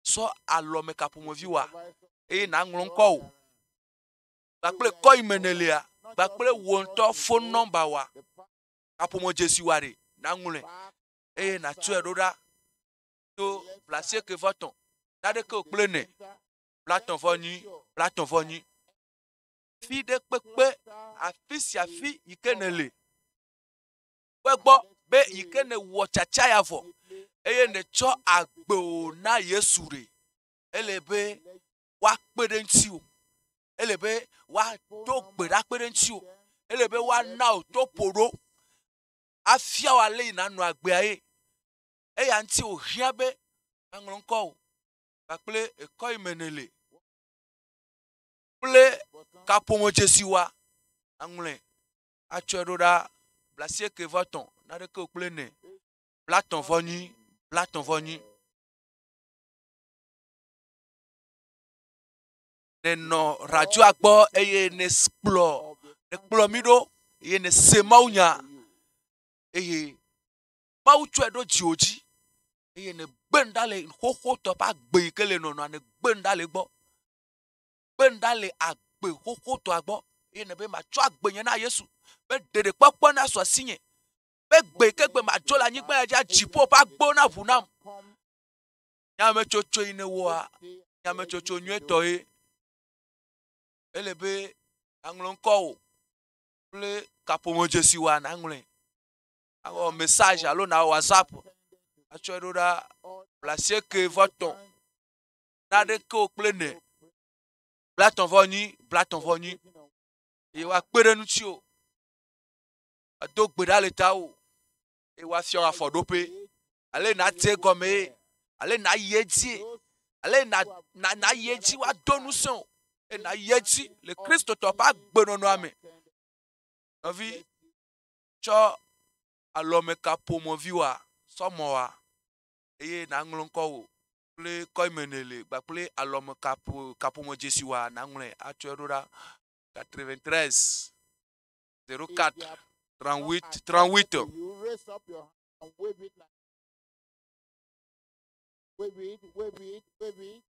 sɔ alɔme kaƒomevi wa, eye nàŋlɔ ŋkɔwò kpakple kɔ yi me nèlea kpakple wò ŋutɔ fon nɔmba wa, kaƒomedzesi wa ɖe, nàŋlɔe eye nàtsɔe ɖo ɖa to blasieke vɔ tɔ̃, naɖeke o kple ene, blatɔ̃ vɔ nyi, blatɔ̃ vɔ nyi. Fi ɖe kpekpe afi sia afi yi ke nèle. Kpɔe gbɔ be yi ke nèwɔ tsatsa ya vɔ eye nètsɔ agbewò na Yesu ɖe, ele be woakpe ɖe ŋutiwò. Ele be woado gbe ɖa kpe ɖe ŋutiwò. Ele be woana wò toƒo ɖo afia wò ale yi nànɔ agbea ye. Eya ŋuti wòhiã be nàŋlɔ ŋkɔwò kpakple ekɔ yi me nèle. kple kaƒomedzesi wa. Aŋlɔe atsɔe ɖo ɖa blasieke vɔ etɔ̃ naɖeke o kple ene blatɔ̃ vɔ nyi blatɔ̃ vɔ nyi. Nenɔ radioa gbɔ eye nèkplɔ nèkplɔ mí ɖo eye nèse mawunya eye Mawu tsɔe ɖo dziwò dzi eye nègbe nu ɖa le xoxotɔ ƒe agbe yi ke le nɔnɔa nègbe nu ɖa le egbɔ. Gbe nu ɖa le agbe xoxotɔa gbɔ eye nèbe matsɔ agbenye na Yesu be ɖeɖekpɔkpɔ nasu asinye be gbe yi ke gbe madzo le anyigba ya dzi dziƒo ƒe agbo naʋu nam. Nyametsotso yi nèwɔa, nyametsotso nyuietɔ ye. Ele be nàŋlɔ ŋkɔwò kple kaƒomedzesi wòa nàŋlɔe. Awɔ message alo nàwɔ WhatsApp atsɔe ɖo ɖa blasieke vɔ tɔ̃ naɖeke o kple ene blatɔ̃ vɔ nyi blatɔ̃ vɔ nyi eye woakpe ɖe ŋutiwò. Ado gbe ɖa le tawò eye woafia wò afɔɖoƒe ale nàdze egɔmee, ale nàyi edzie, ale na na nàyi edzi woado ŋusẽ wò eye nàyi edzi le Kristotɔ ƒe agbenɔnɔa me. Nɔvi, tsɔ alɔmekaƒomɔviwoa sɔ mɔa eye nàŋlɔ ŋkɔwò kple kɔyime nèle kpakple alɔmekaƒomɔdzesiwoa nàŋlɔe atsɔe ɖo ɖa. 93 04 38 38. You raise up your hand and wave it like wave it, wave it, wave it.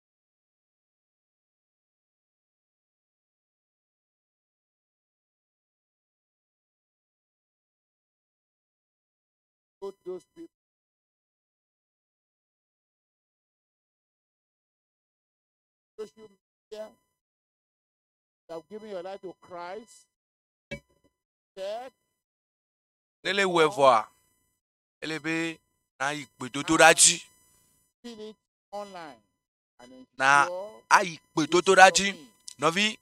Put those people. Social media. You have given your life to Christ. Check. Ne le wɔe vɔa, ele be nayi gbedodoɖa dzi. Fill it online and Na ensure ayi you gbedodoɖa dzi. submit. Nɔvi,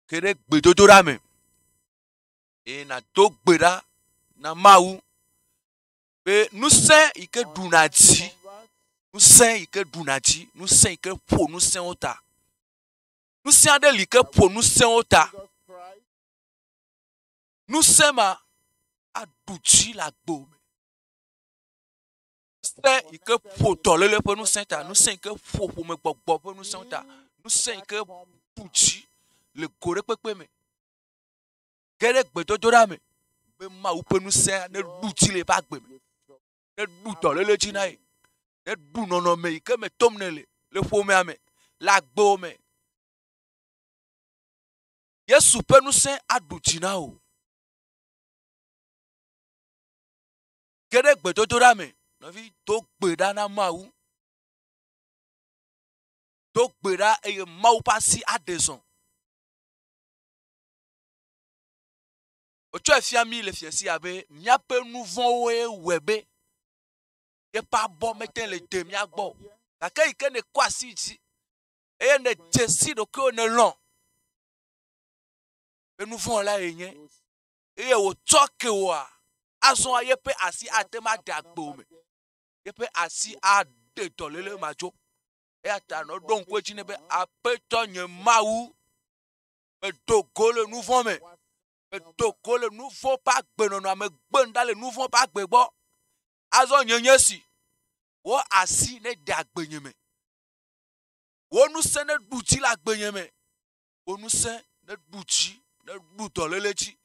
ke ɖe gbedodoɖa me eye nàdo gbe ɖa na Mawu be ŋusẽ yi ke ɖuna dzi, Convert ŋusẽ yi ke ɖuna dzi, ŋusẽ yi ke ƒo ŋusẽwo ta. Ŋusẽ aɖe li ke ƒo ŋusẽwo ta. Jesus Christ. Ŋusẽ ma aɖu dzi le agbo me. Ŋusẽ yi ke ƒo dɔléle ƒe ŋusẽ ta, ŋusẽ yi ke ƒo ƒomegbɔgbɔ ƒe ŋusẽwo ta, ŋusẽ yi ke ɖu dzi le go ɖe kpekpe me. Ge ɖe gbedodoɖa me be Mawu ƒe ŋusẽ neɖu dzi le eƒe agbe me, neɖu dɔléle dzi na ye, neɖu nɔnɔme yi ke me tom nèle le ƒomea me, le agbewo me. Yesu ƒe ŋusẽ aɖu dzi na wò. Ge ɖe gbedodoɖa me, nɔvi, do gbe ɖa na Mawu. Do gbe ɖa eye Mawu ƒe asi aɖe zɔ. Wotsɔe fia mí le fiasi ya be míaƒe nu vɔ̃woe wɔe be yeƒe abɔ mete le de mía gbɔ o. Gake yi ke nèkɔ asi dzi eye nèdze si ɖokuiwò nèlɔ̃ be nu vɔ̃ la yenye eye wòtsɔ ke wòa, azɔ yeƒe asi ate ŋu aɖe agbe me. Yeƒe asi aɖe dɔléle ma dzo. Eya ta nɔ ɖo ŋku edzi nɛ be Aƒetɔ nye Mawu, medo go le nu vɔ̃ me. Medo go le nu vɔ̃ ƒe agbenɔnɔa me gbe nu ɖa le nu vɔ̃ ƒe agbe gbɔ. Azɔ nye nye si, wò asi neɖe agbenye me. Wò ŋusẽ neɖu dzi le agbenye me. Wò ŋusẽ neɖu dzi, neɖu dɔléle dzi,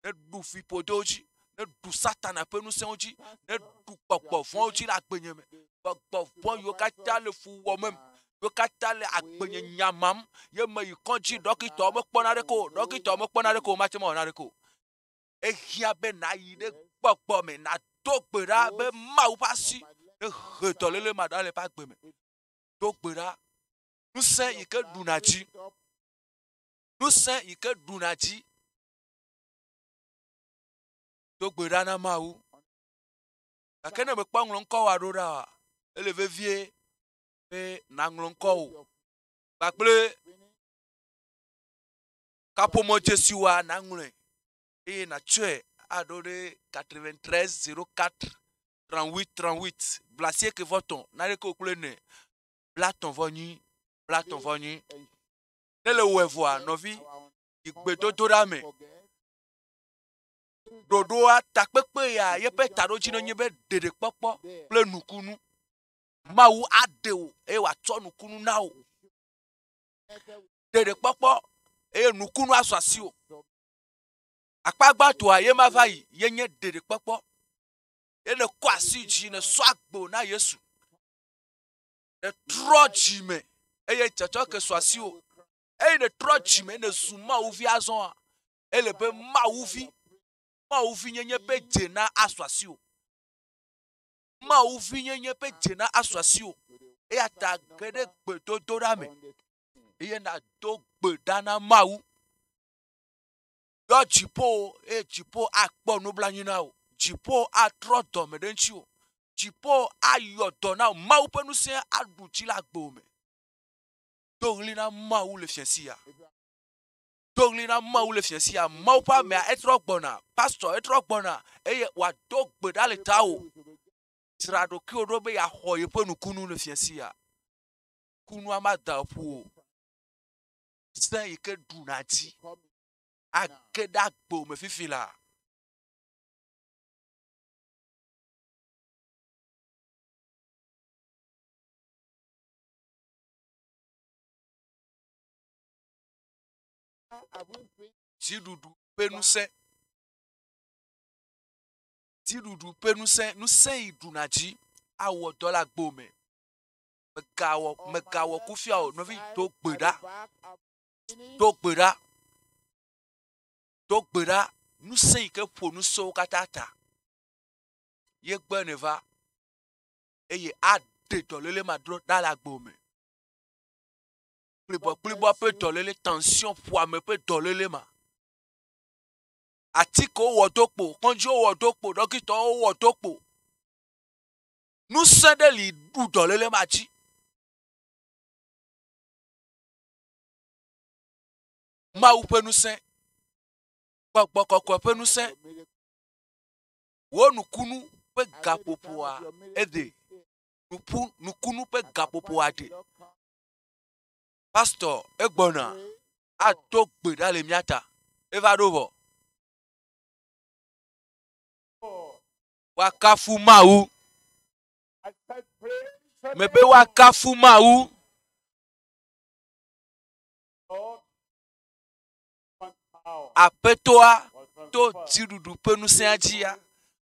neɖu fiƒodewo dzi, neɖu Satana ƒe ŋusẽwo dzi, neɖu gbɔgbɔ vɔ̃wo dzi le agbenye me. Gbɔgbɔ vɔ̃ yiwo katã le fu wɔmem, yiwo katã le agbenye nyamam, ye meyi kɔdzi ɖɔkitɔwo mekpɔ naneke o, ɖɔkitɔwo mekpɔ naneke o, mate ŋu awɔ naneke o. Ehiã be nàyi ɖe gbɔgbɔ me, nàdo gbe ɖa be Mawu ƒe asi nehe dɔléle ma ɖa le eƒe agbe me. Do gbe ɖa. Ŋusẽ yi ke ɖuna dzi. Ŋusẽ yi ke ɖuna dzi. Do gbe ɖa na Mawu. Gake ne mekpɔ ŋlɔ ŋkɔwòa ɖo ɖa oa, ele vevie be nàŋlɔ ŋkɔwò kpakple kaƒomɔdzesiwoa nàŋlɔe eye nàtsɔe aɖo ɖe 93 04 38 38 blasieke vɔ tɔ̃ naɖeke kple ene blatɔ̃ vɔ nyi blatɔ̃ vɔ nyi. Ne le wɔe vɔa, nɔvi, yi gbedodoɖa me. Ɖoɖoa takpekpe ya yeƒe taɖodzinu nye be ɖeɖekpɔkpɔ kple nukunu. Mawu aɖe wò eye wòatsɔ nukunu na wò. Ɖeɖekpɔkpɔ eye nukunu asu asiwò. Akpa gbãtɔa ye ma va yi ye nye ɖeɖekpɔkpɔ. Ye nèkɔ asi dzi nèsɔ agbo na Yesu. Nètrɔ dzime eye tsɔtsɔke su asiwò. Eye nètrɔ dzime nèzu Mawu vi azɔa, ele be Mawu vi, Mawu vi nyenye ƒe dze na asu asiwò. Mawu vi nyenye ƒe dze na asu asiwò. Eya ta ge ɖe gbedodoɖa me eye nàdo gbe ɖa na Mawu. Yɔ dziƒo eye dziƒo akpɔ nublanui na wò. Dziƒo atrɔ dɔme ɖe ŋutiwò. Dziƒo ayɔ dɔ na wò. Mawu ƒe ŋusẽ aɖu dzi le agbewò me. Do ɣli na Mawu le fiẽ sia. Do ɣli na Mawu le fiẽ sia. Mawu ƒe amea etrɔ gbɔna. Pastor etrɔ gbɔna eye wòado gbe ɖa le tawò. Dzra ɖokuiwò ɖo be yeaxɔ yeƒe nukunu le fiẽ sia. Kunua mada ƒu o. Sẽ yi ke ɖuna dzi age ɖe agbewò me fifi laa. Dziɖuɖu ƒe ŋusẽ. Dziɖuɖu ƒe ŋusẽ, ŋusẽ yi ɖuna dzi awɔ dɔ le agbo me. Mègawɔ, mègawɔ kufia o, nɔvi, do gbe ɖa. Do gbe ɖa. Do gbe ɖa. Ŋusẽ yi ke ƒo ŋusẽwo katã ta ye gbe nèva eye aɖe dɔléle ma ɖo ɖa le agbo me. Kplibɔkplibɔ ƒe dɔléle, tension ƒoame ƒe dɔléle ma. Atikewo wɔ do kpo, kɔdziwo wɔ do kpo, ɖɔkitɔwo wɔ do kpo. Ŋusẽ ɖe li ɖu dɔléle ma dzi. Mawu ƒe ŋusẽ, gbɔgbɔ kɔkɔe ƒe ŋusẽ, wò nukunu ƒe gaƒoƒoa ede. Nuƒu, nukunu ƒe gaƒoƒoa de. Pastor egbɔna ado gbe ɖa le mía ta. Eva ɖo vɔ. Woakafu Mawu. Mebe woakafu Mawu. Aƒetɔa to dziɖuɖu ƒe ŋusẽa dzia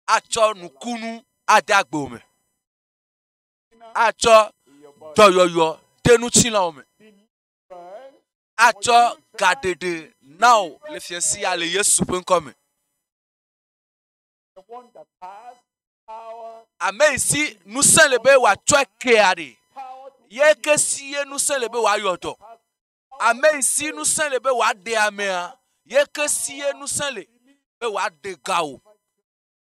atsɔ nukunu ade agbe me. Atsɔ dɔyɔyɔ de ŋutilãwo me. Atsɔ gaɖeɖe na wò le fiẽ sia le Yesu ƒe ŋkɔ me. Ame yi si ŋusẽ le be wòatsɔe kea ɖe, ye ke si ye ŋusẽ le be wòayɔ dɔ. Ame yi si ŋusẽ le be wòaɖe amea, ye ke si ye ŋusẽ le be wòaɖe ga wò.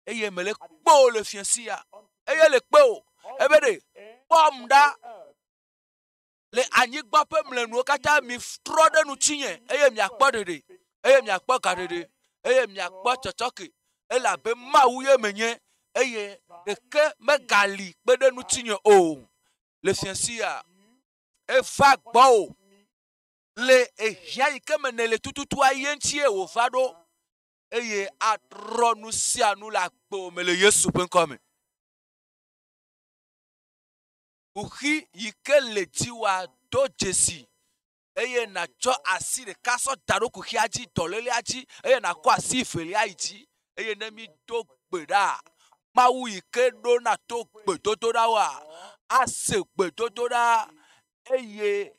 Eye mele kpe wò le fiẽ sia. Eye le kpe wò. Ebe ɖe, kpɔm ɖa le anyigba ƒe mlɔenuwo katã mitrɔ ɖe ŋutinye eye miakpɔ ɖeɖe, eye miakpɔ gaɖeɖe, eye miakpɔ tsɔtsɔke, elabe Mawu ye menye, eye ɖeke megali kpe ɖe ŋutinye o. Le fiẽ sia, eva gbɔwò le ehiã yi ke me nèle tututua ye ŋutie wòva ɖo, eye atrɔ nu sia nu le agbewò me le Yesu ƒe ŋkɔ me. Kuxi yi ke le dziwòa do dzesi eye nàtsɔ asi ɖeka sɔ da ɖo kuxia dzi, dɔlélea dzi eye nàkɔ asi evelia yi dzi eye ne mído gbe ɖa, Mawu yi ke ɖona to gbedodoɖawoa, ase gbedodoɖa eye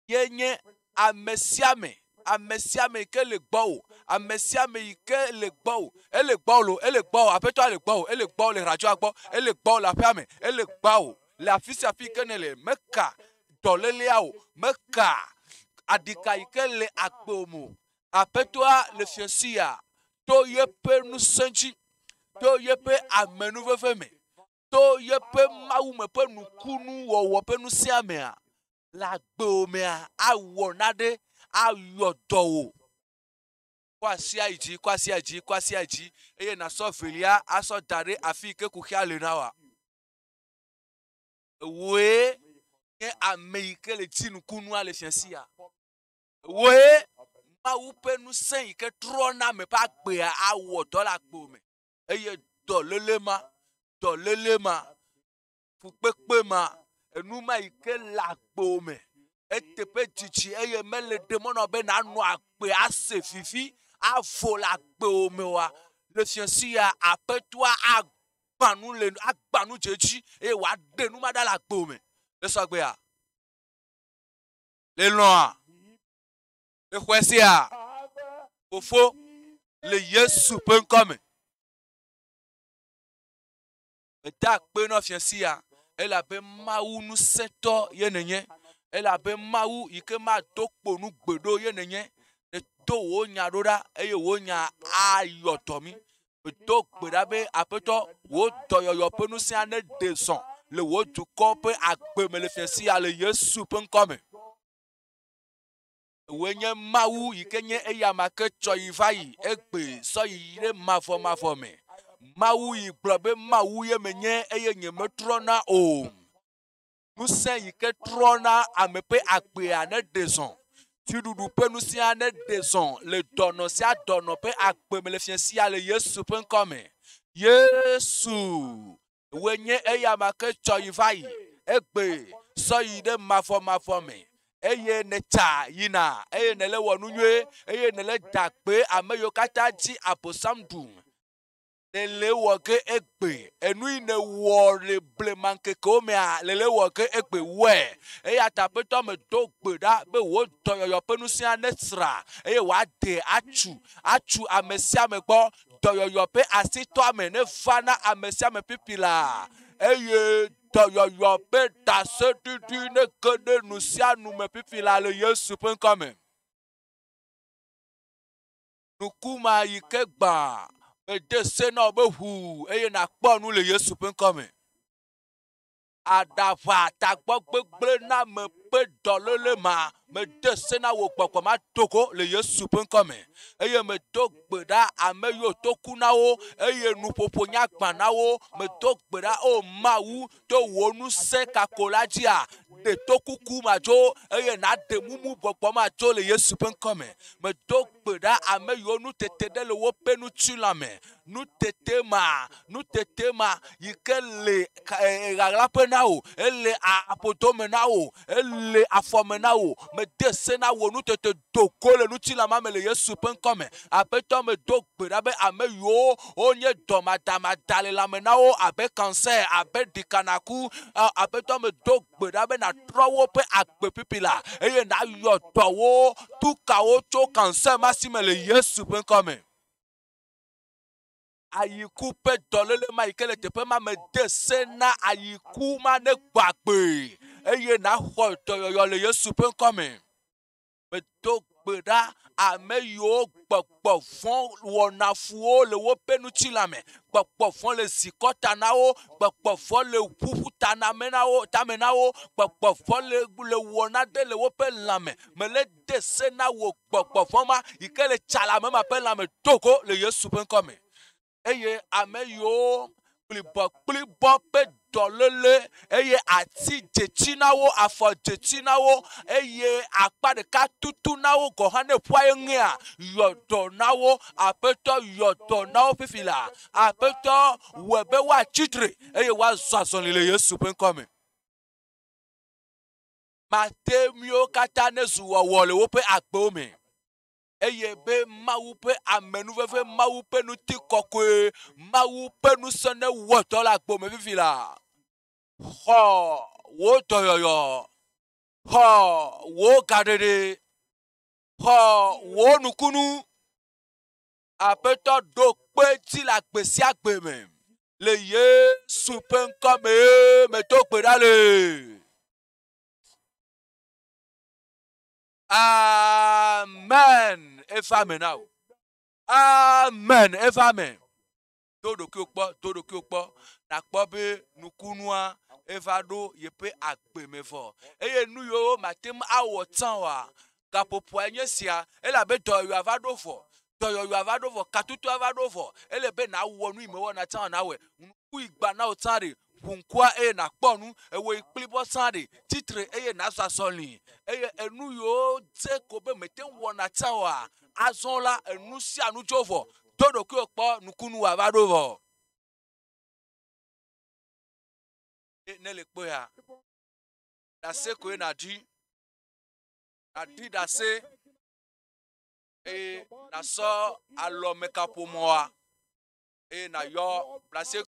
ye nye ame sia ame, ame sia ame yi ke le gbɔwò, ame sia ame yi ke le gbɔwò, ele gbɔwò lo, ele gbɔwò, aƒetɔa le gbɔwò, ele gbɔwò le radioa gbɔ, ele gbɔwò le aƒea me, ele gbɔwò le afi sia afi yi ke nèle, meka dɔlélea o, meka aɖika yi ke le agbewò me o. Aƒetɔa le fiẽ sia to yeƒe ŋusẽ dzi, to yeƒe amenuveve me, to yeƒe mawume ƒe nukunuwɔwɔ ƒe ŋusẽa mea, le agbewò mea, awɔ nane ayɔ dɔ wò. Kɔ asi ayi dzi, kɔ asi ayi dzi, kɔ asi ayi dzi eye nàsɔ velia asɔ da ɖe afi yi ke kuxia le na wòa. Ewòe nye ame yi ke le dzi nukunua le fiẽ sia. Ewòe Mawu ƒe ŋusẽ yi ke trɔna ame ƒe agbea awɔ dɔ le agbo me eye dɔléle ma, dɔléle ma, fukpekpe ma, enu ma yi ke le agbo me eteƒe dzidzi eye mele ɖe mɔ nɔ be nanɔ agbe ase vivi avo le agbo me oa, le fiasi ya aƒetɔa agbã nu le agbã nu dze edzi eye wòaɖe nu ma ɖa le agbo me. Le sɔgbea? Le lɔ̃a? Le xɔe sia? Fofo, le Yesu ƒe ŋkɔ me. Meda akpe na fiasi ya elabe Mawu ŋusẽtɔ ye nènye. Elabe Mawu yi ke mado kpo nu gbeɖe o ye nènye. Nèdo wò nya ɖo ɖa eye wò nya ayɔ dɔ mí. Medo gbe ɖa be Aƒetɔ, wò dɔyɔyɔ ƒe ŋusẽa neɖe zɔ le wò dukɔ ƒe agbe me le fiasi ya le Yesu ƒe ŋkɔ me. Wòe nye Mawu yi ke nye eyama ke tsɔ yi va yi egbe sɔ yi ɖe mavɔmavɔ me. Mawu yi gblɔ be Mawu ye menye eye nyemetrɔna o. Ŋusẽ yi ke trɔna ame ƒe agbea neɖe zɔ. Dziɖuɖu ƒe ŋusẽa neɖe zɔ le dɔnɔ sia dɔnɔ ƒe agbe me le fiẽ sia le Yesu ƒe ŋkɔ me. Yesu, wòe nye eyama ke tsɔ yi va yi egbe sɔ yi ɖe mavɔmavɔ me. Eye nètsa yina, eye nèle wɔ nu nyui, eye nèle da gbe ame yiwo katã dzi Abosam ɖu. Nèle wɔ ge egbe. Enu yi nèwɔ le blema ŋkekewo mea, nèle wɔ ge egbe. Wɔe. Eya ta Aƒetɔ medo gbe ɖa be wò dɔyɔyɔ ƒe ŋusẽa nesra eye wòade atsu, atsu ame sia ame gbɔ. Dɔyɔyɔ ƒe asitɔame neva na ame sia ame pipi laa eye dɔyɔyɔ ƒe ɖaseɖiɖi nege ɖe nu sia nu me fifi laa le Yesu ƒe ŋkɔ me. Nuku ma yi ke gbã, mede se na wò be ʋu eye nàkpɔ nu le Yesu ƒe ŋkɔ me. Aɖaʋa tagbɔ gbegblẽ na ame ƒe dɔléle ma, mede se na wò gbɔgbɔ ma do go le Yesu ƒe ŋkɔ me. Eye medo gbe ɖa ame yiwo to ku na wo eye nuƒoƒo nya gbã na wo. Medo gbe ɖa, O Mawu, to wò ŋusẽ kako la dzia, ɖe tokuku ma dzo eye nàɖe mumu gbɔgbɔ ma dzo le Yesu ƒe ŋkɔ me. Medo gbe ɖa ame yiwo nutete ɖe le woƒe ŋutilã me, nutete ma, nutete ma yi ke le ɣaɣlaƒe na wò, ele aƒodo me na wò, ele afɔ me na wò. Mede se na wò nutete do go le ŋutilã ma me le Yesu ƒe ŋkɔ me. Aƒetɔ, medo gbe ɖa be ame yiwo wonye dɔmadamada le lãme na wo abe cancer, abe ɖikanaku, Aƒetɔ, medo gbe ɖa be nàtrɔ woƒe agbe pipi la eye nàyɔ dɔ wo, tu ka wo tso cancer ma si me le Yesu ƒe ŋkɔ me. Ayiku ƒe dɔléle ma yi ke le teƒe ma mede se na ayiku ma ne gbɔ agbee eye nàxɔ dɔyɔyɔ le Yesu ƒe ŋkɔ me. Medo gbe ɖa ame yiwo gbɔgbɔ vɔ̃ wɔna fu wo le woƒe ŋutilã me. Gbɔgbɔ vɔ̃ le zikɔ ta na wo, gbɔgbɔ vɔ̃ le ʋuʋu ta na me na wo, tame na wo, gbɔgbɔ vɔ̃ le le wɔna ɖe le woƒe lãme. Mele de se na wò gbɔgbɔ vɔ̃ ma yi ke le tsa le ame ma ƒe lãme do go le Yesu ƒe ŋkɔ me. Eye ame yiwo kplibɔkplibɔ ƒe dɔléle eye ati dzetsi na wo, afɔ dzetsi na wo eye akpa ɖeka tutu na wo gɔ̃ hã ne ƒua ye ŋea, yɔ dɔ na wo. Aƒetɔ yɔ dɔ na wo fifi laa. Aƒetɔ wɔe be woatsi tre eye woazɔ azɔli le Yesu ƒe ŋkɔ me. Mate ŋuiwo katã nezu wɔwɔ le woƒe agbewo me, eye be Mawu ƒe amenuveve, Mawu ƒe ŋutikɔkɔe, Mawu ƒe ŋusẽ newɔ dɔ le agbo me fifi la. Xɔ wò dɔyɔyɔ, xɔ wò gaɖeɖe, xɔ wò nukunu. Aƒetɔ ɖo kpe edzi le agbe sia agbe me. Le Yesu ƒe ŋkɔ mee medo gbe ɖa le. Amen. Eva me na wò. Amen. Eva me. Do ɖokuiwò kpɔ, do ɖokuiwò kpɔ. Nàkpɔ be nukunua eva ɖo yeƒe agbe me vɔ. Eye nu yiwo mate ŋu awɔ tsã oa, gaƒoƒoae nye sia. Elabe dɔyɔyɔa va ɖo vɔ. Dɔyɔyɔa va ɖo vɔ, katutua va ɖo vɔ. Ele be nàwɔ nu yi mewɔna tsã oa, nàwɔe. Ŋku yi gbã na wò tsã ɖe, ʋu ŋkua eye nàkpɔ nu. Ewɔ yi kplibɔ tsã ɖe, tsitre eye nàzɔ azɔli. Eye enu yiwo dze ko be mète ŋu wɔna tsã oa, Azɔ la enu sia nu tso vɔ. Do ɖokuiwò kpɔ nukunu wòava ɖo vɔ. Ne le kpɔea, ɖase koe nàdi. Nàdi ɖase eye nàsɔ alɔmekaƒomɔa eye nàyɔ ɖase.